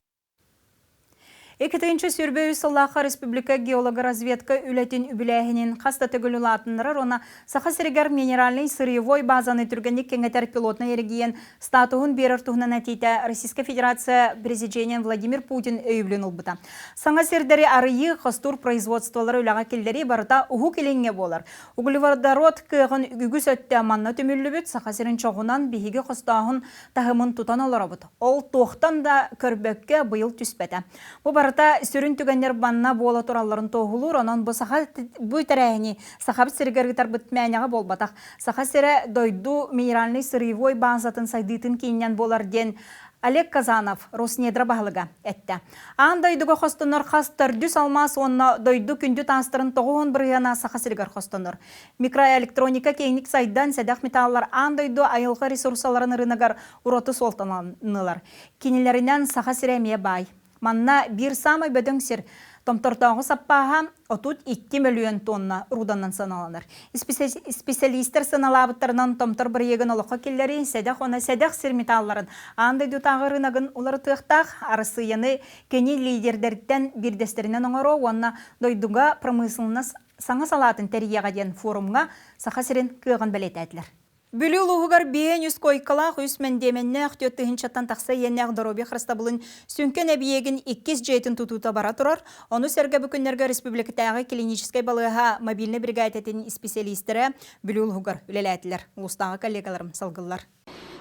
2023 сыллаахха республика геологоразведка үлэтин үбүлээһинин хас да төгүл улаатыннарар уонна Саха сиригэр минеральнай сырьевой базаны түргэнник кэҥэтэр пилотнай эрэгийиэн статуһун биэрэр туһунан этиитэ Российскай Федерация Президенин Владимир Путин өйөбүлүн ылбыта. Саҥа сирдэри арыйыы, хостуур производстволары үлэҕэ киллэрии барыта Уһук Илиҥҥэ буолар. Углеводород кыаҕын үгүс өттө манна түмүллүбүт, Саха сирин чоҕунан биһиги хостооһун таһымын тутан олоробут. Ол туохтан да көрбөккө быйыл түспэтэ. Бу барыта сүрүн түгэннэр манна буола туралларын туоһулуур, онон бу саха бу тэрээһини Сахабыт сиригэр ыытарбыт мээнэҕэ буолбатах. Саха сирэ дойду минеральнай сырьевой баазатын сайдыытын киининэн буолар диэн Олег Казанов, Роснедра баһылыга, эттэ. Аан дойдуга хостонор хас төрдүс алмаас уонна дойду күндү таастарын 90 бырыһыана Саха сиригэр хостонор. Микроэлектроника киэҥник сайдан, сэдэх металлар аан дойду айылҕа ресурсаларын ырыынагар ураты суолталаннылар. Кинилэринэн Саха сирэ эмиэ баай. Манна биир саамай бөдөҥ сир Томтортооҕу саппааһа 32 мөлүйүөн тонна руданан сыаналанар. Исписэлиистэр сыаналаабыттарынан Томтор бырайыагын олоххо киллэрии сэдэх уонна сэдэх сир металларын аан дойдутааҕы рыногын уларытыахтаах, Арассыыйаны кини лидердэриттэн биирдэстэринэн оҥоруо уонна дойдуга промышленность саҥа салаатын тэрийиэҕэ диэн форумҥа Саха сирин кыаҕын бэлиэтээтилэр. Бүлүү улууһугар биээн үс куойкалаах, үс мэндиэмэннээх, түөрт тыһыынчаттан тахса иэннээх доруобуйа харыстабылын сүҥкэн эбийиэгин иккис дьиэтин тутуута бара турар. Ону сэргэ бу күннэргэ республикатааҕы клиническэй балыыһа мобильнай биригээдэтин исписэлиистэрэ Бүлүү улууһугар үлэлээтилэр. Улуустааҕы коллегаларым салгыллар.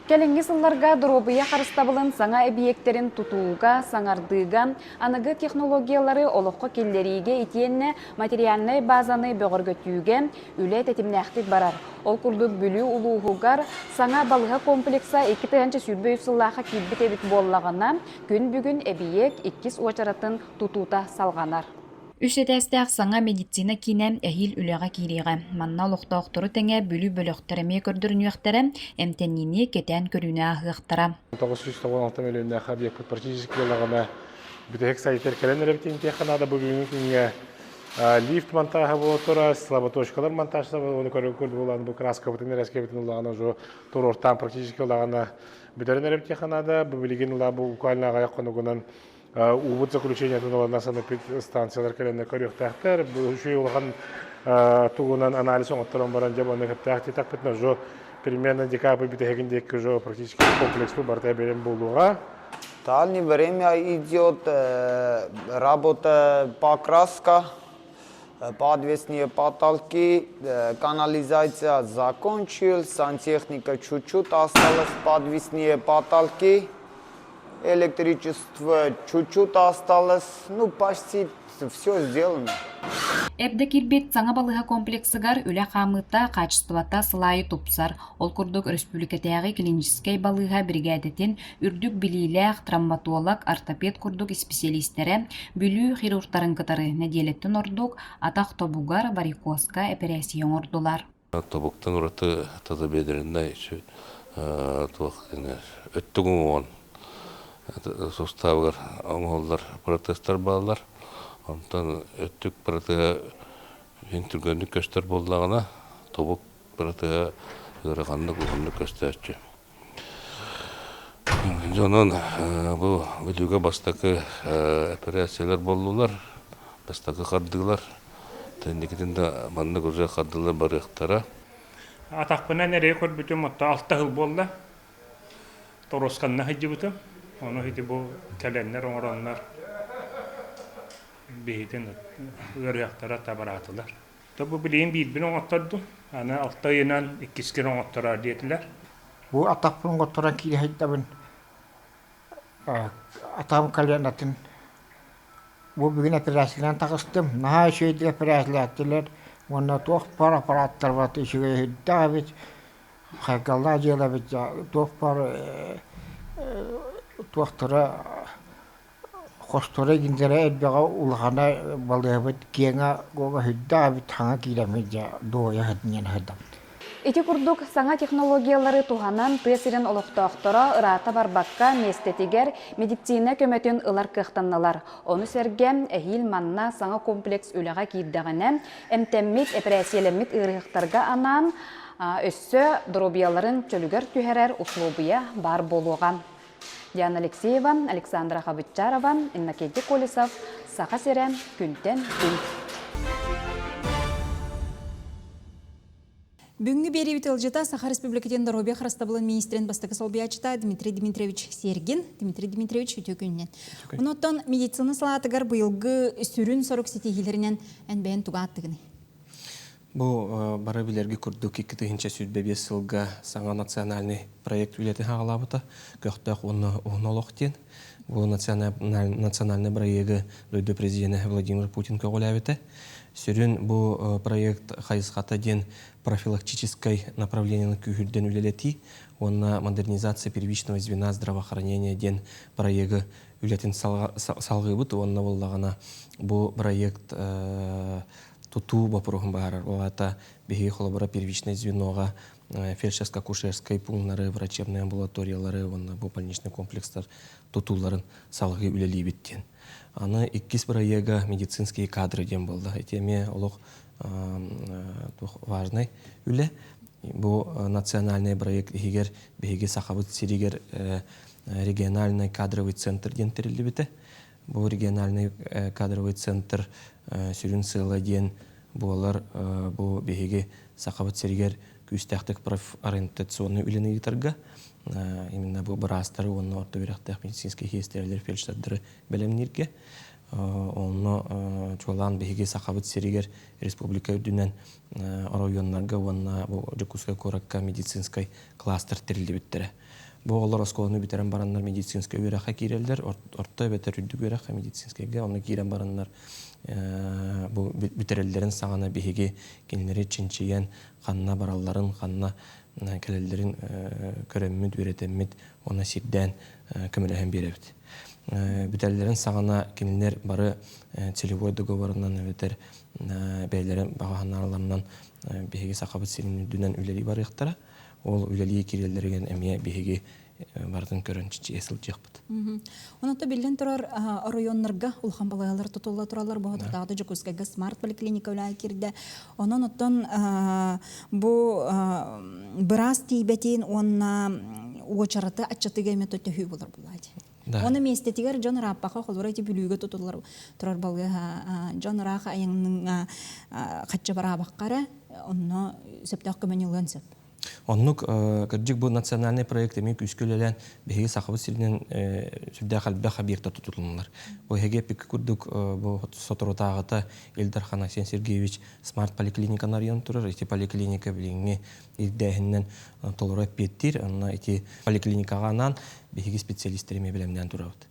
Кэлиҥҥи сылларга доруобуйа харыстабылын саҥа эбийиэктэрин тутууга, саҥардыыга, аныгы технологиялары олоххо киллэриигэ итиэннэ материальнай базаны бөҕөргөтүүгэ Үлэ тэтимнээхтик барар. Ол курдук Бүлүү улууһугар саҥа балыһа комплекса 2023 сыллаахха киирбит эбит буоллаҕына, күн бүгүн эбийиэк иккис уочаратын тутуута салҕанар. Үс этээстээх саҥа медицина киинэ эһиил үлэҕэ киириэҕэ. Манна олохтоохтору тэҥэ Бүлүү бөлөхтөр эмиэ көрдөрүнүөхтэрэ, эмтэниини кэтээн көрүүнү ааһыахтара. 996 мөлүйүөннээх объекпыт практически ылаҕына бүтэһик сайтар кэлэн эрэбит интиэххэ наада бүгүҥҥү күҥҥэ Лифт монтажа буола турар, слаботочкалар монтажта оны көрөр буолан бу краскабытын эрэскэбитин улаҕана уже туруортаан практически улаҕана бүтэрэн эрэбит наада. Бу билигин ула бу буквально аҕыйах хонугунан уубут заключениетын ылана санапит станциялар кэлэннэ көрүөхтээхтэр. Бу үчүгэй улахан тугунан анализ оҥотторон баран дьэ онно кэптээх диэтэхпитинэ уже примерно декабрь бүтэһигин диэки уже практически комплекс барыта бэлэм буолуоҕа. Дальнее время идет работа покраска, подвесные потолки, канализация закончил, сантехника чуть-чуть осталось, подвесные потолки, электричество чуть-чуть осталось, ну почти все сделано. Эрдэ киирбит саҥа балыыһа комплексыгар үлэ хаамыыта, хаачыстыбата сыл аайы тупсар. Ол курдук өрөспүүбүлүкэтээҕи клиническэй балыыһа биригээдэтин үрдүк билиилээх травматолог, ортопед курдук исписэлиистэрэ Бүлүү хирургтарын кытары нэдиэлэттэн ордук атах тобугар варикозка эпэрээссийэ оҥордулар. Тобуктан ураты тазобедреннай туох өттүк уҥуоҕун суставыгар оҥоһуллар протезтар бааллар. Онтон өттүк протеһа иһин түргэнник көстөр буоллаҕына, тобук протеһа ыараханнык уһуннук көстөөччү. Дьонун бу Бүлүүгэ бастакы эпэрээссийэлэр буоллулар, бастакы хардыылар. Инникитин да маннык уже хардыылар барыахтара. Атахпынан эрэйи көрбүтүм отто алта сыл буолла. Торуосканна сылдьыбытым. Ону ити бу кэлэннэр оҥороннор. Биһитин ыарыһахтара табараатылар. То бу билигин биирбин оҥоттордум. Аны алта ыйынан иккискин оҥоттороор диэтилэр. Бу атахпын оҥотторон киирэ сылдьабын. Атаҕым коленатын бу бүгүн операциялаан таҕыстым. Наһаа үчүгэйдик операциялаатылар уонна туох баар аппараттар барыта үчүгэй сүрдээх эбит. Хайгаллаах дьыала эбит туох баар туохтара хосторо игиннэрэ элбэҕэ улахана балыыһабыт киэҥэ сүрдээх эбит хаҥа киирэммит дьэ дуойа сытынан сырдабыт. Ити курдук саҥа технологиялары туһанан тыа сирин олохтоохторо ыраата барбакка миэстэтигэр медицина көмөтүн ылар кыахтаннылар. Ону сэргэ эһиил манна саҥа комплекс үлэҕэ киирдэҕинэ эмтэммит, эпэрээссийэлэммит ыарыһахтарга анаан өссө доруобуйаларын чөлүгэр түһэрэр услуобуйа баар буолуоҕа. Диана Алексеева, Александра Хабытчарова, Иннокентий Колесов, Саха сирэ, күнтэн күн. Бүгүҥҥү биэриибит ыалдьыта Саха Республикатын доруобуйа харыстабылын министрин бастакы солбуйааччыта Дмитрий Дмитриевич Сергин. Дмитрий Дмитриевич, үтүө күнүнэн. Онуттан медицина салаатыгар быйылгы сүрүн сорук ситиһиилэринэн эн бэйэн тугу ааттыгыный? Бу бары билэрги курдук 2025 сылга саҥа национальный проект үлэтин хаҕалаабыта көхтөөх уонна уһун олох диэн. Бу национальный проегы дойду президенэ Владимир Путин көҕүлээбитэ. Сүрүн бу проект хайысхата диэн профилактическай направлениены күүһүрдэн үлэлэтии уонна модернизация первичного звена здравоохранения диэн проегы үлэтин салҕыыбыт уонна буоллаҕына бу проект тутуу боппуруоһун быһаарар. Ол аата биһиги холобура первичное звеноҕа фельдшерско-акушерскай пунктары, врачебные амбулаториялары уонна бу больничный комплекстар тутууларын салгыы үлэлиибит диэн. Аны иккис бырайыага медицинские кадры диэн буолла. Ити эмиэ олох важный үлэ. Бу национальный проект иһигэр биһиги Сахабыт сиригэр региональный кадровый центр диэн тэриллибитэ. Бу региональный кадровый центр сүрүн сыала диэн буолар бу биһиги Сахабыт сиригэр күүстээхтик профориентационнай үлэни ыытарга именно бу быраастары уонна орто үөрэхтээх медицинскэй сиэстэрэлэр фельдшердары бэлэмнииргэ онно чуолаан биһиги Сахабыт сиригэр республика үрдүнэн оройуоннарга уонна бу Дьокуускай куоракка медицинскэй кластер тэриллибиттэрэ. Бу оҕолор оскуоланы бүтэрэн бараннар медицинскэй үөрэххэ киирэллэр, орто эбэтэр үрдүк үөрэххэ медицинскэйгэ онно киирэн бараннар бу бүтэрэллэрин саҕана биһиги кинилэри чинчийэн ханна баралларын, ханна кэлэллэрин көрөммүт, үөрэтэммит уонна сирдээн көмөлөһөн биэрэбит. Бүтэллэрин саҕана кинилэр бары целевой договорынан эбэтэр бэйэлэрин баҕа санааларынан биһиги Сахабыт сирин үрдүнэн үлэлии барыахтара. Ол үлэлии киирэллэригэр эмиэ биһиги барытын көрөн чичийэ сылдьыахпыт. Онон биллэн турар оройуоннарга улахан балыыһалар тутулла тураллар. Бу тутаҕа Дьокуускайга смарт поликлиника үлэҕэ киирдэ. Онон оттон бу быраас тиийбэтин уонна уочараты аччатыга эмиэ төһүү булар булаати. Оны миэстэтигэр дьон ырааппаха холура ити бүлүүгэ тутуллар турар балыыһа дьон ыраах айаҥныҥа хачча бараабакка эрэ онно сөптөөх көмөнү ылыан сөп. Оннук кырдьык бу национальный проект эмиэ күүскэ үлэлээн биһиги Сахабыт сиринэн сүрдээх элбэх объекта тутулуннулар. Бу эһиги эппикки курдук бу соторутааҕыта Ил Дархан Айсен Сергеевич смарт поликлиниканы арыйан турар. Ити поликлиника билиҥҥи ирдээһининэн толору эппиэттиир. Онно ити поликлиникаҕа анаан биһиги специалистэр эмиэ бэлэмнээн турабыт.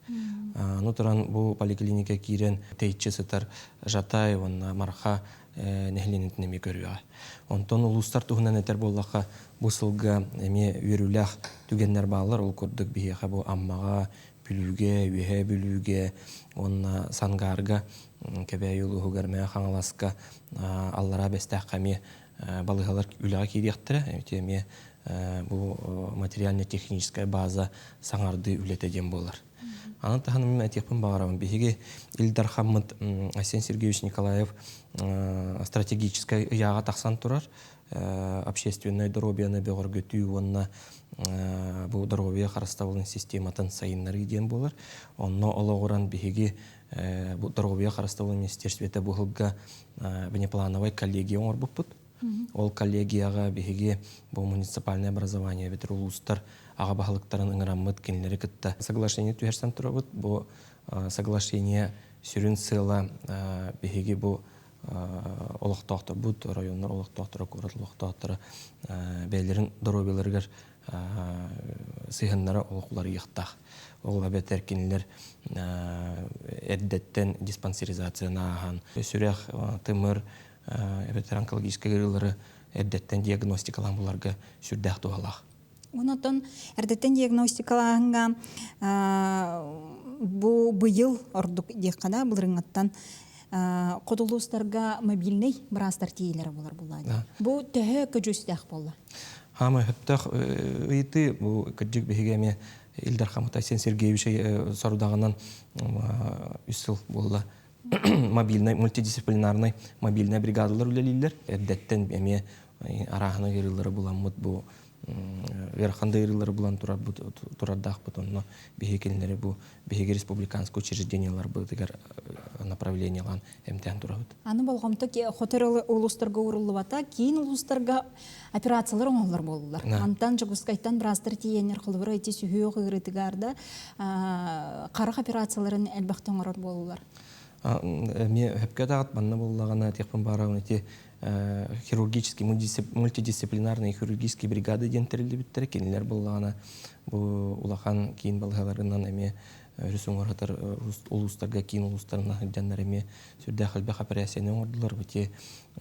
Аны туран бу поликлиника киирэн тэйиччи сытар Жатай уонна Марха нэһилиэнньэтин эмиэ көрүөҕэ. Онтон улуустар туһунан этэр буоллахха, бу сылга эмиэ үөрүүлээх түгэннэр бааллар. Ол курдук биһиэхэ бу Аммаҕа, Бүлүүгэ, Үөһээ Бүлүүгэ уонна Сангаарга, Кэбээйи улууһугар, Мэҥэ Хаҥаласка, Аллараа Бэстээххэ эмиэ балыыһалар үлэҕэ киириэхтэрэ. Ити эмиэ бу материально-техническая база саҥардыы үлэтэ диэн буолар. Аны таһынан мин этиэхпин баҕарабын. Биһиги Ил Дархаммыт Айсен Сергеевич Николаев стратегическай ыйааҕа тахсан турар. Общественнай доруобуйаны бөҕөргөтүү уонна бу доруобуйа харыстабылын систематын сайыннарыы диэн буолар. Онно олоҕуран биһиги бу доруобуйа харыстабылын министерствота бу сылга внеплановай коллегия оҥорбуппут. Ол коллегияҕа биһиги бу муниципальное образование эбэтэр улуустар аҕа баһылыктарын ыҥыраммыт кинилэри кытта соглашение түһэрсэн турабыт. Бу соглашение сүрүн сыала биһиги бу олохтоохторбут, оройуоннар олохтоохторо, куорат олохтоохторо бэйэлэрин доруобуйаларыгар сыһыаннара олох уларыйыахтаах. Ол эбэтэр кинилэр эрдэттэн диспансеризацияны ааһан, сүрэх, тымыр, эбэтэр онкологическай ыарыылары эрдэттэн диагностикалаан буларга сүрдээх туһалаах. Онотон эрдэттэн диагностикалааһыҥҥа бу быйыл ордук диэххэ да былырыҥҥаттан хоту улуустарга мобильнай быраастар тиийиилэрэ буолар буоллаа. Бу төһө көдьүүстээх буолла? Хаамай сөптөөх ыйытыы бу кырдьык биһиги эмиэ Ил Дархаммыт Айсен Сергеевич сорудаҕынан үс сыл буолла мобильнай мультидисциплинарнай мобильнай бригадалар үлэлииллэр. Эрдэттэн эмиэ арааһына ыарыылары буламмыт бу ыарахан да ыарыылары булан турарбыт турардаахпыт онно биһиги кинилэри бу биһиги республиканскай учреждениеларбытыгар направлениелаан эмтээн турабыт. Аны болҕомто хотор улуустарга ууруллубата, киин улуустарга операциялар оҥоһуллар буоллулар. Антан Дьокуускайтан быраастар тиийэннэр холобура ити сүһүөх ыарыытыгар да харах операцияларын элбэхтэ оҥорор буоллулар. Эмиэ сөпкө даҕат манна буоллаҕына этиэхпин баарабын ити хирургический мультидисциплинарные хирургические бригады диэн тэриллибиттэрэ кинилэр буоллаҕына бу улахан киин балыыһаларынан эмиэ өрүс уҥуор улуустарга киин улуустарынан сылдьаннар эмиэ сүрдээх элбэх операцияны оҥордулар ити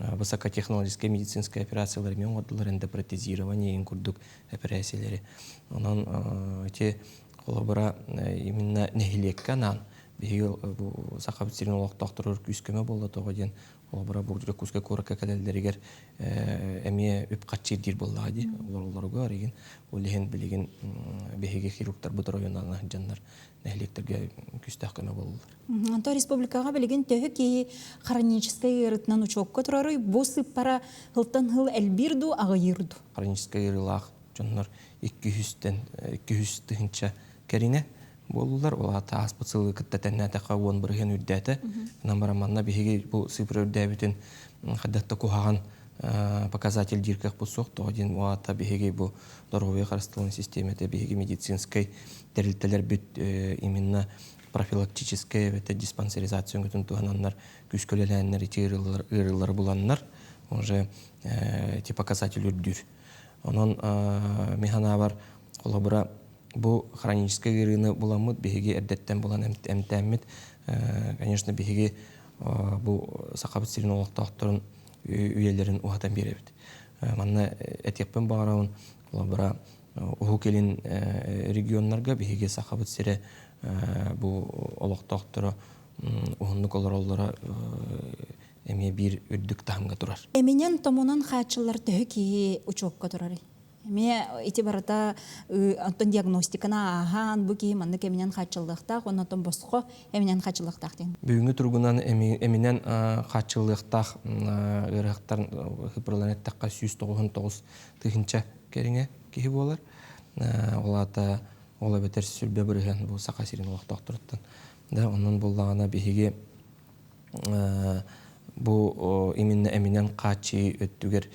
высокотехнологическай медицинскай операциялар эмиэ оҥордулар эндопротезирование иһин курдук эпэрээссийэлэри онон ити холобура именно нэһилиэккэ анаан биһиги бу Сахабыт сирин олохтоохторугар күүс-көмө буолла тоҕо диэн холобура бу Дьокуускай куоракка кэлэллэригэр эмиэ үп-харчы ирдиир буоллаҕа дии олороллоругар игин ол иһин билигин биһиги хирургтарбыт оройуоннарынан сылдьаннар нэһилиэктэргэ күүстээх көмө буолаллар. Онтон республикаҕа билигин төһө киһи хроническай ыарыытынан учуокка тураруй? Бу сыыппара сылтан сыл элбиир дуу, аҕыйыыр дуу? Хроническай ыарыылаах дьоннор 200-тэн 200 тыһыынча кэриҥэ буоллулар. Ол аата ааспыт сылы кытта тэннээтэххэ 10% үрдээтэ. Онон баран манна биһиги бу сыыппара үрдээбитин хайдах да куһаҕан показатель диир кыахпыт суох. Тоҕо диэн ол аата биһиги бу доруобуйа харыстабылын систиэмэтэ биһиги медицинскэй тэрилтэлэрбит именно профилактическай эбэтэр диспансеризация өҥөтүн туһананнар күүскэ үлэлээннэр ити ыарыылары буланнар уже эти показатель үрдүүр. Онон мин санаабар холобура бу хроническай ыарыыны буламмыт биһиги эрдэттэн булан эмтээммит конечно биһиги бу Сахабыт сирин олохтоохторун үйэлэрин уһатан биэрэбит. Манна этиэхпин баҕарабын холобура Уһук Илин регионнарга биһиги Сахабыт сирэ бу олохтоохторо уһуннук олороллоро эмиэ биир үрдүк таһымҥа турар. Эминэн томунан хааччыллар төһө киһи учуокка турарый? Эмиэ ити барыта оттон диагностиканы ааһан бу киһи маннык эминэн хааччыллыахтаах уонна оттон босхо эминэн хааччыллыахтаах диэн. Бүгүҥҥү туругунан эминэн хааччыллыахтаах ыарыһахтар ыпырылан эттэххэ 199 тыһыынча кэриҥэ киһи буолар. Ол аата ол эбэтэр сүрбэ бырыһыан бу Саха сирин олохтоохторуттан. Да, онон буллаҕына биһиги бу именно эминэн хааччыйыы өттүгэр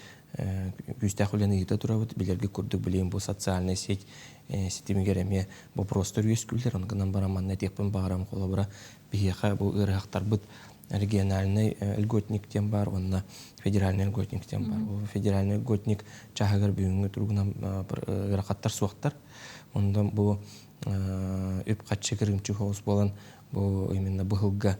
күүстээх үлэни ыыта турабыт. Билэргэ курдук билигин бу социальнай сеть ситимигэр эмиэ боппуруостар үөскүүллэр. Ону гынан баран манна этиэхпин баҕарам холобура биһиэхэ бу ыарыһахтарбыт региональный льготник диэн баар уонна федеральный льготник диэн баар. Ол федеральный льготник чааһыгар бүгүҥҥү туругунан ыарахаттар суохтар. Онон бу үп-харчы кырыымчык соҕус буолан бу именно быһылга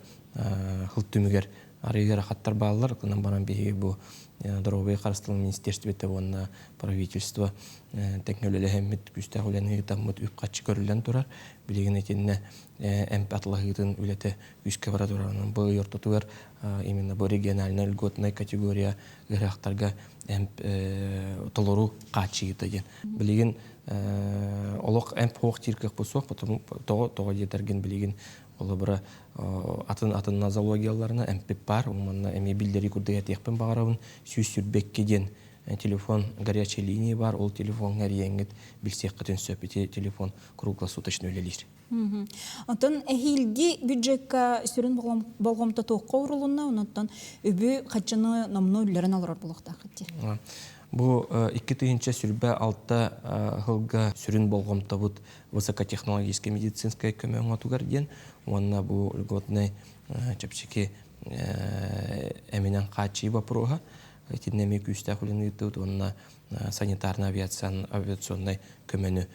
хыл түмүгэр арыы ыарахаттар бааллар. Онон баран биһиги бу доруобуйа харыстабылын министерствота уонна правительство тэҥҥэ үлэлэһэммит күүстээх үлэни ыытаммыт үп-харчы көрүллэн турар. Билигин итиннэ эмп атылаһыытын үлэтэ күүскэ бара турар. Онон бу ый ортотугар именно бу региональнай льготнай категория ыарахтарга эмп толору хааччыйыыта диэн. Билигин олох эмп суох диир кыахпыт суох, потому тоҕо тоҕо диэтэргин билигин холобура атын атын нозологияларына эмпит баар. Манна эмиэ биллэрии курдук этиэхпин баҕарабын. 122 диэн телефон горячей линии бар, ол телефоҥҥа эрийэҥҥит билсиэххитин сөп. Ити телефон круглосуточно үлэлиир. Онтон эһиилги бюджекка сүрүн болҕомто туохха уурулунна, онтон үбү хаччыны номнуо үллэрэн олорор буолуохтааххыт дии. Бу 2026 сылга сүрүн болҕомтобут высокотехнологическай медицинскай көмө оҥотугар диэн уонна бу льготнай чэпчэки эминэн хааччыйыы боппуруоһа. Итиннэ эмиэ күүстээх үлэни ыыттыбыт уонна санитарнай авиационнай көмөнү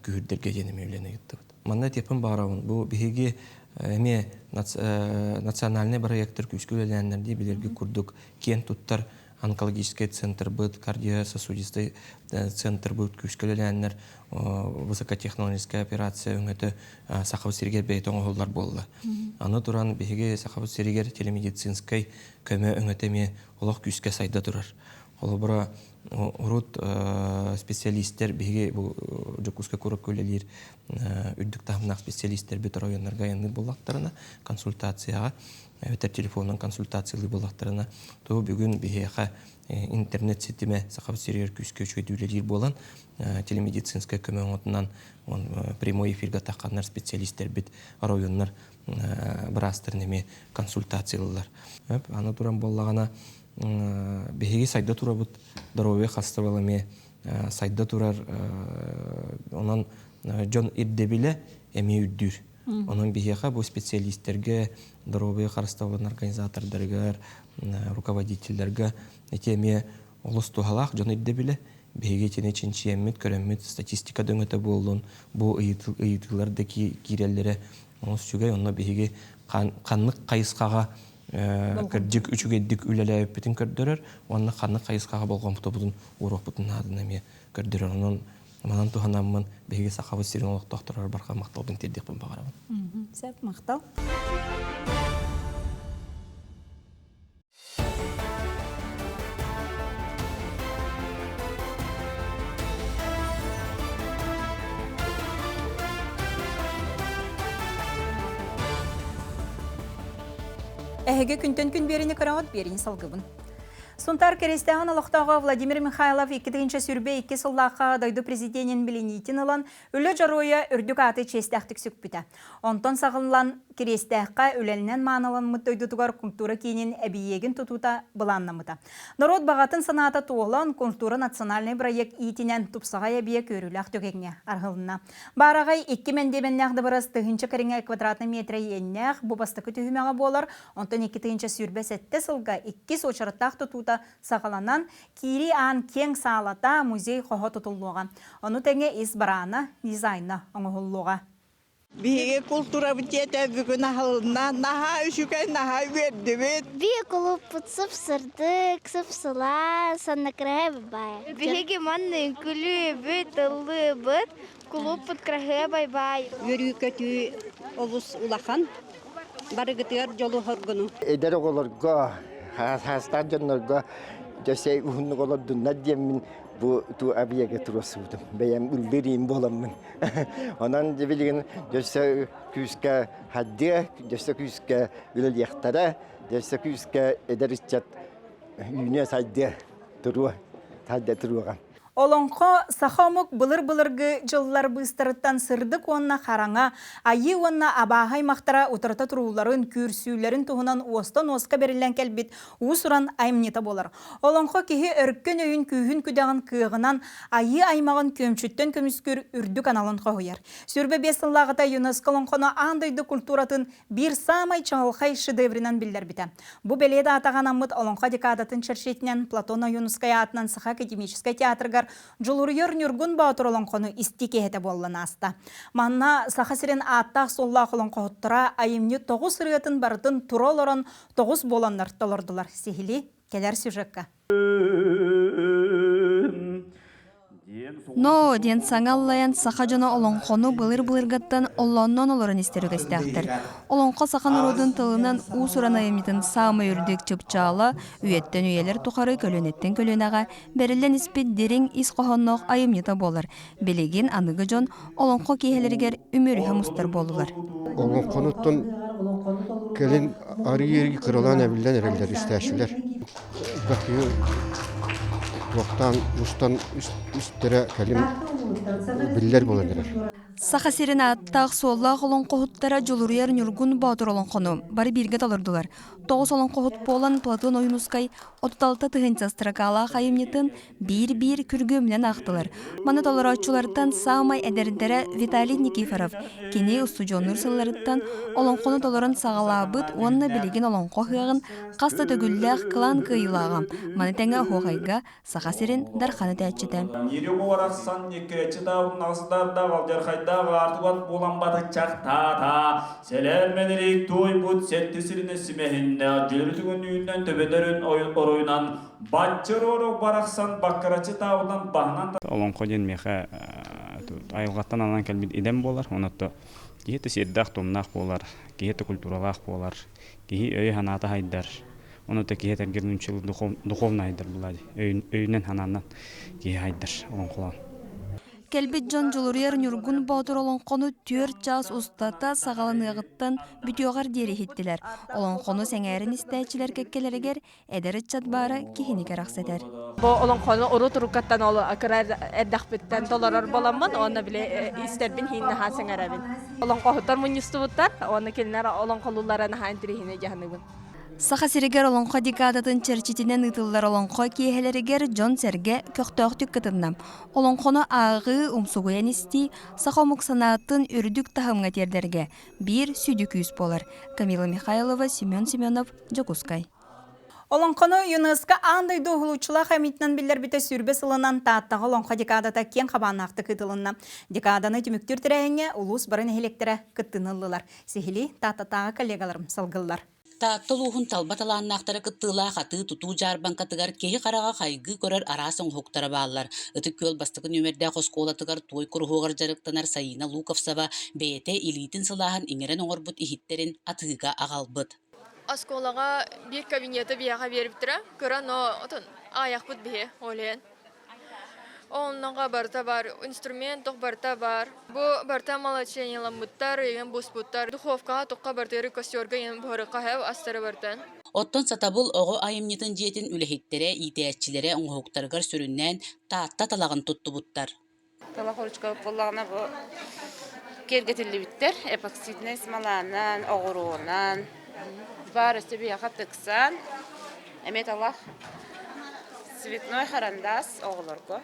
күһүрдэргэ диэн эмиэ үлэни ыыттыбыт. Манна этиэхпин баҕарабын, бу биһиги эмиэ национальнай бырайыактар күүскэ үлэлээннэр дии билэргит курдук киэн туттар онкологическай центрбыт, кардиососудистай центрбыт күүскэ үлэлээннэр высокотехнологическая операция өҥөтө Сахабыт сиригэр бэйэтэ оҥоһуллар буолла. Аны туран биһиги Сахабыт сиригэр телемедицинскэй көмө өҥөтө эмиэ олох күүскэ сайда турар. Холобура, урут специалистер биһиги бу Дьокуускай куоракка үлэлиир үрдүк таһымнаах специалистэрбит оройуоннарга айанныыр буоллахтарына консультацияҕа эбэтэр телефонунан консультациялыы буоллахтарына, то бүгүн биһиэхэ интернет ситимэ Сахабыт сиригэр күүскэ үчүгэйдик үлэлиир буолан телемедицинскэй көмө оҥотунан прямой эфирга тахханнар специалистэрбит оройуоннар быраастарын эмиэ консультациялыылар. Аны туран буоллаҕына биһиги сайда турабыт, здоровье хастыбал эмиэ сайда турар, онон дьон ирдэбилэ эмиэ үрдүүр. Онон биһиэхэ бу специалистэргэ, доруобуйа харыстабылын организатордарыгар, руководителлэргэ ити эмиэ олус туһалаах дьон ирдэбилэ. Биһиги итини чинчийэммит, көрөммүт, статистика да өҥөтө буоллун, бу ыйытыылар да киирэллэрэ олус үчүгэй. Онно биһиги ханнык хайысхаҕа кырдьык үчүгэйдик үлэлээбиппитин көрдөрөр уонна ханнык хайысхаҕа болҕомтобутун ууруохпутун нааданы эмиэ көрдөрөр. Онон манан туһанаммын биһиги Сахабыт сирин олохтоохторугар барҕа махталбын тиэрдиэхпин баҕарабын. Сөп, махтал. Эһиги күнтэн күн биэrini көрөҕүт, биэrini салгыбын. Сунтаар Киристээҕин олохтооҕо Владимир Михайлов 2022 сыллаахха дойду президенин билиниитин ылан, Үлэ Дьоруойа үрдүк ааты чиэстээхтик сүкпүтэ. Онтон саҕыллан Кириэстээххэ үлэннэн мааныламмыт дойдутугар культура киинин эбийиэгин тутуута былааннаммыта. Норуот баҕатын санаата туолан, культура национальнай бырайыак иитинэн тупсаҕай эбийиэк үөрүүлээх түгэҥҥэ арылынна. Баараҕай икки мэндиэмэннээх дыбарыас тыһыынча кэриҥэ квадратнай метрэ иэннээх бу бастакы түһүмэҕэ буолар, онтон 2027 сылга иккис уочараттаах тутуута саҕаланан, киирии аан киэҥ саалата, музей хоһо тутуллуоҕа. Ону тэҥэ ис бараана, дизайна оҥоһуллуоҕа. Биһиги култуурабыт дьиэтэ бүгүн аһылынна. Наһаа үчүгэй, наһаа үөрдүбүт. Биир кулууппут сып-сырдык, сып-сылаас, санна кыраһыабай баай. Биһиги манна үҥкүлүүбүт, ыллыыбыт, кулууппут кыраһыабай баай. Үөрүү-көтүү олус улахан. Барыгытыгар дьолу-соргуну. Эдэр оҕолорго, хаастаах дьоннорго дьэ уһуннук олордуннар диэммин бу ту объега туруорсубутум. Бэйэм ыллыыр иим буоламмын. Онон билигин дьөссө күүскэ хаддыа, дьөссө күүскэ үлэлиэхтэрэ, дьөссө күүскэ эдэр ыччат үүнүө сайдыа туруо, сайда туруоҕа. Олоҥхо саха омук былыр-былыргы дьыллар быыстарыттан сырдык уонна хараҥа, айыы уонна абааһы аймахтара утарыта турууларын, күүрсүүлэрин туһунан уостан уоска бэриллэн кэлбит уус-уран айымньыта буолар. Олоҥхо киһи өркөн өйүн күүһүн-күдэҕин кыаҕынан айыы аймаҕын күөмчүттэн көмүскүүр үрдүк аналын хоһуйар. 25 сыллааҕыта ЮНЕСКО олоҥхону аан дойду культуратын биир саамай чаҕылхай шедевринэн биллэрбитэ. Бу бэлиэ даатаҕа анаммыт Олоҥхо декадатын чэрчитинэн Платон Ойуунускай аатынан Саха академическай театрыгар Дьулуруйар Ньургун Боотур олоҥхону истии киэһэтэ буоллан ааста. Манна Саха сирин ааттаах-суоллаах олоҥхоһуттара айымньы тоҕус ырыатын барытын тура олорон тоҕус буоланнар толордулар. Сиһилии кэлэр сюжекка. Ноо диэн саҥа аллайан саха дьоно олоҥхону былыр-былыргаттан оллоонноон олорон истэр үгэстээхтэр. Олоҥхо саха норуотун тылынан уус-уран айымньытын саамай үрдүк чыпчаала үйэттэн үйэлэр тухары көлүөнэттэн көлүөнэҕэ бэриллэн испит дириҥ ис хоһоонноох айымньыта буолар. Билигин аныгы дьон олоҥхо киэһэлэригэр үмүөрүһэ мустар буоллулар. Олоҥхонуттан кэлин арыы-арыы кыралаан эбиллэн эрэллэр истээччилэр. Бакыйы туохтаан устан истэрэ кэлин биллэр буолан эрэр. Саха сирин ааттаах-суоллаах олоҥхоһуттара Дьулуруйар Ньургун Боотур олоҥхону бары бииргэ толордулар. Тоҕус олоҥхоһут буолан Платон Ойуунускай 36 тыһыынча строкалаах айымньытын биир-биир күргүөмүнэн аахтылар. Маны толорооччулартан саамай эдэрдэрэ Виталий Никифоров. Кини устудьуоннуур сылларыттан олоҥхону толорон саҕалаабыт уонна билигин олоҥхо ыһыаҕын хас да төгүллээх кылаан кыайыылааҕа. Маны тэҥэ оһуохайга Саха сирин Дархан этээччитэ. Ньири барахсан ньиккирэччи таабыннаҕыстардаах алдьархайдаах аартыбат буолан батыччахтаата. Сэлээр мэнэрик туойбут сэтти сиринэ симэһиннээх дьөлүтүгүн үүннэн төбөтөрүн оройунан баччыр орук барахсан баккыраччы таабынан баһынан Олоҥхо диэн миэхэ айылҕаттан ананан кэлбит идэм буолар. Онон киһи да сиэрдээх-туомнаах буолар, киһи да культуралаах буолар, киһи өйө-санаата сайдар. Ону да киһи этэргэр нууччалыы духовно айдар буолаа дии. Өйүнэн санаанан киһи айдар олоҥхолоон. Кэлбит дьон Дьулуруйар Ньургун Боотур олоҥхону түөрт чаас устата саҕаланыаҕыттан бүтүөҕэр диэри иһиттилэр. Олоҥхону сэҥээрэн истээччилэр кэккэлэригэр эдэр ыччат баара киһини кэрэхсэтэр. Бу олоҥхону урут уруккаттан ол кыра эрдэхпиттэн толорор буоламмын уонна били истэрбин иһин наһаа сэҥээрэбин. Олоҥхоһуттар мунньустубуттар уонна кинилэр олоҥхолууллара наһаа интэриэһинэй дьаһаныбын. Саха сиригэр Олоҥхо декадатын чэрчитинэн ыытыллар олоҥхо киэһэлэригэр дьон-сэргэ көхтөөхтүк кытынна. Олоҥхону ааҕыы, умсугуйан истии саха омук санаатын үрдүк таһымҥа тиэрдэргэ биир сүдү күүс буолар. Камила Михайлова, Семен Семенов, Дьокуускай. Олоҥхону ЮНЕСКО аан дойду уһулуччулаах эмитинэн биллэрбитэ сүүрбэ сылынан Тааттаҕа Олоҥхо декадата киэҥ хабааннаахтык ыытылынна. Декаданы түмүктүүр тэрээһиҥҥэ улуус бары нэһилиэктэрэ кыттыыны ыллылар. Сиһилии Тааттатааҕы коллегаларым салгыллар. Таатта улууһун талба талааннаахтара кыттыылаах атыы-тутуу дьаарбаҥкатыгар киһи хараҕа хайгыы көрөр араас оҥоһуктара бааллар. Ытык Күөл бастакы нүөмэрдээх оскуолатыгар туой куруһуогар дьарыктанар Сайыына Луковцева бэйэтэ илиитин сылааһын иҥэрэн оҥорбут иһиттэрин атыыга аҕалбыт. Оскуолаҕа биир кабинеты биһиэхэ биэрбиттэрэ. Кыра, но отон аайахпыт биһи ол иһин. Онноҕо барыта баар, инструмент туох барыта баар. Бу барыта молочениеламмыттар, ыйан буспуттар. Духовкаҕа тухха барытыгар костерга ыйан буһарыахха сөп астары барытын. Оттон Сатабыл оҕо айымньытын дьиэтин үлэһиттэрэ, иитээччилэрэ оҥоһуктарыгар сүрүннээн Таатта талаҕын туттубуттар. Талах ручка буоллаҕына бу киэргэтиллибиттэр эпоксиднай смоланан, оҕуруонан, баар өссө биһиэхэ тыксан, эмиэ талах цветной харандаас оҕолорго.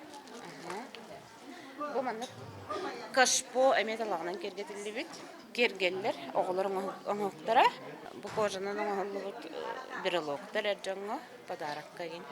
Бу маннык кашпо эмиэ талаҕынан киэргэтиллибит. Киэргэллэр оҕолор оҥоһуктара. Бу кожанан оҥоһуллубут брелоктар эр дьоҥҥо подарокка игин.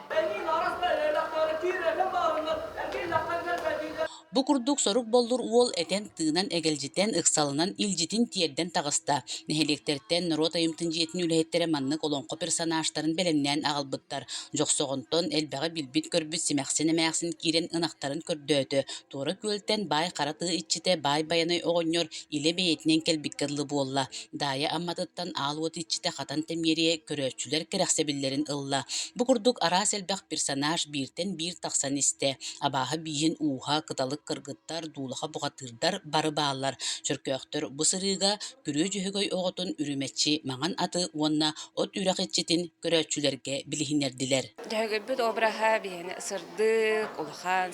Бу курдук сорук боллур уол этэн-тыынан эгэлдьитэн, ыксалынан илдьитин тиэрдэн таҕыста. Нэһилиэктэртэн норуот айымтын дьиэтин үлэһиттэрэ маннык олоҥхо персонажтарын бэлэмнээн аҕалбыттар. Дьохсоҕонтон элбэҕи билбит-көрбүт симэхсин эмээхсин киирэн ынахтарын көрдөөтө. Туора күөлтэн баай хара тыа иччитэ Баай Байанай оҕонньор илэ бэйэтинэн кэлбиккэ дылы буолла. Даайа Амматыттан аал уот иччитэ Хатан Тэмиэрийэ көрөөччүлэр кэрэхсэбиллэрин ылла. Бу курдук араас элбэх персонаж бииртэн биир тахсан истэ. Абааһы бииһин ууһа, кыталык кыргыттар, дуулаха бухатыырдар бары бааллар. Чөркөөхтөр бу сырыыга Күрүө Дьөһөгөй оҕотун үрүмэччи маҥан аты уонна от үрэх иччитин көрөөччүлэргэ билиһиннэрдилэр. Дьөһөгөйбүт обраһа биһиэхэ сырдык, улахан,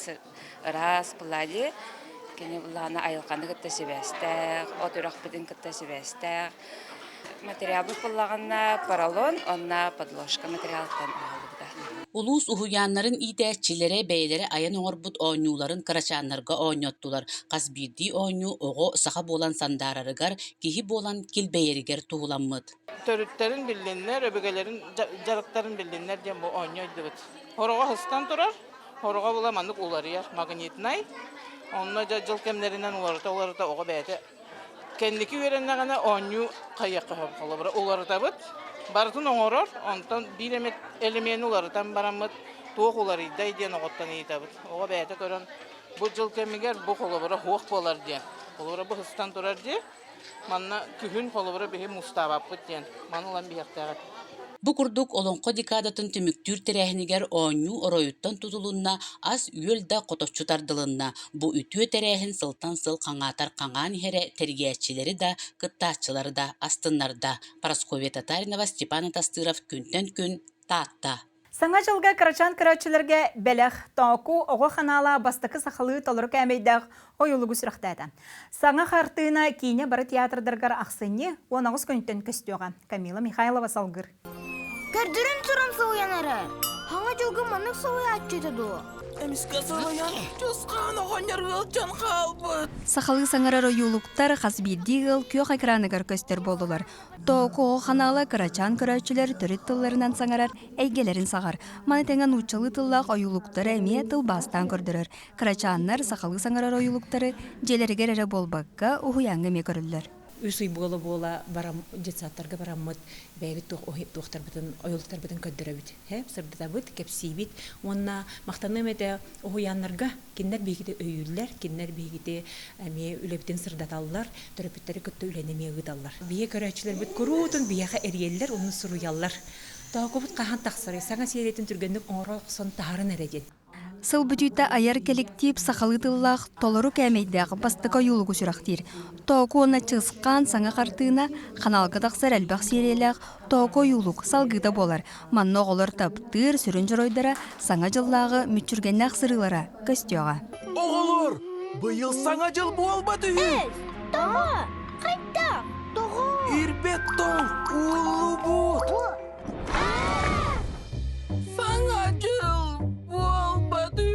ыраас палладий. Кини былаана айылҕаны кытта сибээстээх, от үрэхпитин кытта сибээстээх. Материалбыт буллаҕына поролон уонна подложка материалтан оҥоһуллубута. Улуус уһуйааннарын иитээччилэрэ бэйэлэрэ айан оҥорбут оонньууларын кырачааннарга оонньоттулар. Хас биирдии оонньуу оҕо саха буолан сандаарарыгар, киһи буолан килбэйэригэр туһуламмыт. Төрүттэрин биллиннэр, өбүгэлэрин дьарыктарын биллиннэр диэн бу оонньуу айдыбыт. Хороҕо сыстан турар, хороҕо була маннык уларыйар магнитнай. Онно дьэ дьыл кэмнэринэн уларыта-уларыта оҕо бэйэтэ Кэнники үөрэннэҕинэ оонньуу хайыахха сөп холобура уларытабыт, барытын оҥорор, онтон биир эмит элемены уларытан бараммыт туох уларыйдай диэн оҕоттон ыйытабыт. Оҕо бэйэтэ көрөн бу дьыл кэмигэр бу холобура суох буолар диэн. Холобура бу сыстан турар дии. Манна күһүн холобура биһи муустаабаппыт диэн. Маны ылан биһиэхтээх этэ. Бу курдук Олоҥхо декадатын түмүктүүр тэрээһинигэр оонньуу оройуттан тутулунна, ас-үөл да хоточчу тардылынна. Бу үтүө тэрээһин сылтан сыл хаҥаатар хаҥаан иһэрэ тэрийээччилэри да, кыттааччылары да астыннарда. Парасковья Татаринова, Степан Атастыров күнтэн күн Таатта. Саҥа дьылга кырачаан көрөөччүлэргэ бэлэх, тооку оҕо ханаала бастакы сахалыы толору кээмэйдээх ойуулугу сүрэхтээтэ. Саҥа хартыына киинэ бары театрдарыгар ахсынньы 18 күнүттэн көстүөҕэ. Камила Михайлова салгыыр. Көрдөрөн туран соһуйан эрэр. Хаҥа дьылга маннык соһуйааччы этэ дуо? Эмискэ соһуйан, Чусхаан оҕонньор ыалдьан хаалбыт. Сахалыы саҥарар ойуулуктар хас биирдии ыал күөх экраныгар көстөр буоллулар. Тооку оҕо ханаала кырачаан көрөөччүлэр төрүт тылларынан саҥарар эйгэлэрин саҕар. Маны тэҥэ нууччалыы тыллаах ойуулуктары эмиэ тылбаастаан көрдөрөр. Кырачааннар сахалыы саҥарар ойуулуктары дьиэлэригэр эрэ буолбакка, уһуйааҥҥа эмиэ көрөллөр. Үс ый буола-буола барам детсадтарга бараммыт бэйэбит туохтарбытын ойуулуктарбытын көрдөрөбүт, сырдатабыт, кэпсиибит уонна махтаныам этэ уһуйааннарга кинилэр биһигити өйүүллэр, кинилэр биһигити эмиэ үлэбитин сырдаталлар, төрөппүттэри кытта үлэни эмиэ ыыталлар. Биһиги көрөөччүлэрбит куруутун биһиэхэ эрийэллэр уонна суруйаллар. Тоокубут хаһан тахсарый, саҥа сиэрийэтин түргэнник оҥоро охсон таһарын эрэ диэн. Сыл бүтүүтэ айар кэлэктиип сахалыы тыллаах толору кээмэйдээх бастакы ойуулугу сүрэхтиир. Тооку уонна Чысхаан саҥа хартыына ханаалга тахсар элбэх сиэриялээх Тооку ойуулук салгыыта буолар. Манна оҕолор таптыыр сүрүн дьоруойдара Саҥа дьыллааҕы мүччүргэннээх сырыылара көстүөҕэ. Оҕолор, быйыл Саҥа дьыл буолбат үһү! Тоҕо? Хайдах? Тоҕо? Ирбэт тоҥ ууллубут! Саҥа дьыл буолбат үһү!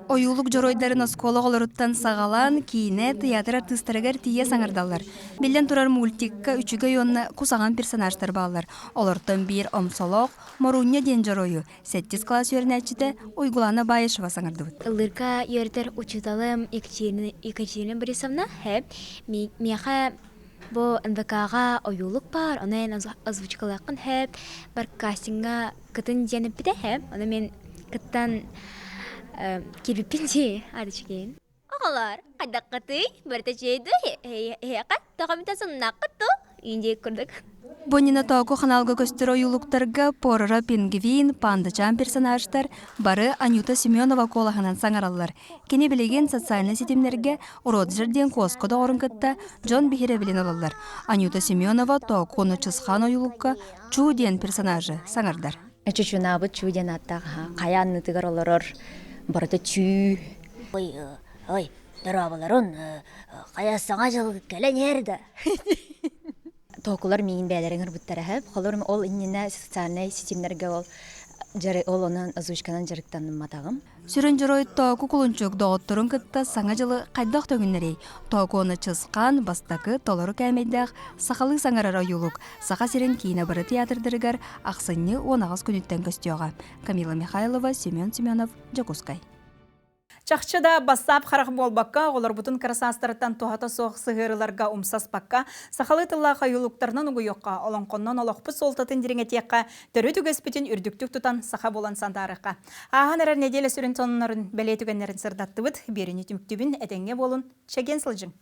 Ойуулук дьоруойдарын оскуола оҕолоруттан саҕалаан киинэ, тыйаатыр артыыстарыгар тиийэ саҥардаллар. Биллэн турар, мультикка үчүгэй уонна кусаҕан персонажтар бааллар. Олортон биир омсолоох Морунньа диэн дьоруойу сэттис кылаас үөрэнээччитэ Уйгулаана Баишева саҥардыбыт. Ыллырга үөрэтэр учууталым Екатерина Борисовна миэхэ бу НВК-ҕа ойуулук баар, ону эн озвучкалыаххын сөп, бар кастиҥҥа кытын диэн эппитэ сөп, ону мин кыттан киирбиппин дии, аадычыгын. Оҕолор, хайдаххытый? Барыта үчүгэй дуо? Эһиэхэ тоҕо эмитэ сонуннааххыт дуо? Индия курдук. Бонина Тооку ханаалга көстөр ойуулуктарга Пороро пингвин, пандачаан персонажтар бары Анюта Семенова куолаһынан саҥараллар. Кини билигин социальнай ситимнэргэ Роджер диэн куоска доҕорун кытта дьон биһирэбилин ылаллар. Анюта Семенова Тоокуону Чысхаан ойуулукка Чу диэн персонажы саҥардар. Чучунаабыт Чу диэн ааттаах хайа аннытыгар олорор барыта чүү. Ой, ой, дорооболорун, хайа саҥа дьыл кэлэн иһэр да. Тоокулар миигин бэйэлэрин ырбыттара сөп. Холор ол иннинэ социальнай ситимнэргэ ол ол онон озвучканан дьарыктанымматаҕым. Сүрүн дьоруой Тооку Кулунчук доҕотторун кытта Саҥа дьылы хайдах төгүннэрий? Тоокуону Чысхаан бастакы толору кээмэйдээх сахалыы саҥарар ойуулук Саха сирин киинэ бары театрдарыгар ахсынньы 18 күнүттэн көстүөҕэ. Камила Михайлова, Семен Семенов, Дьокуускай. Чахчы да, бассаап харах буолбакка, оҕолорбутун кыра саастарыттан туһата суох сыһыарыларга умсаспакка, сахалыы тыллаах ойуулуктарынан угуйуохха, олоҥхоннон олохпут суолтатын дириҥэтиэххэ, төрүт үгэспитин үрдүктүк тутан саха буолан сандаарыахха. Ааһан эрэр нэдиэлэ сүрүн сонуннарын, бэлиэ түгэннэрин сырдаттыбыт. Биэриини түмүктүүбүн, этэҥҥэ буолун, чэгиэн сылдьыҥ!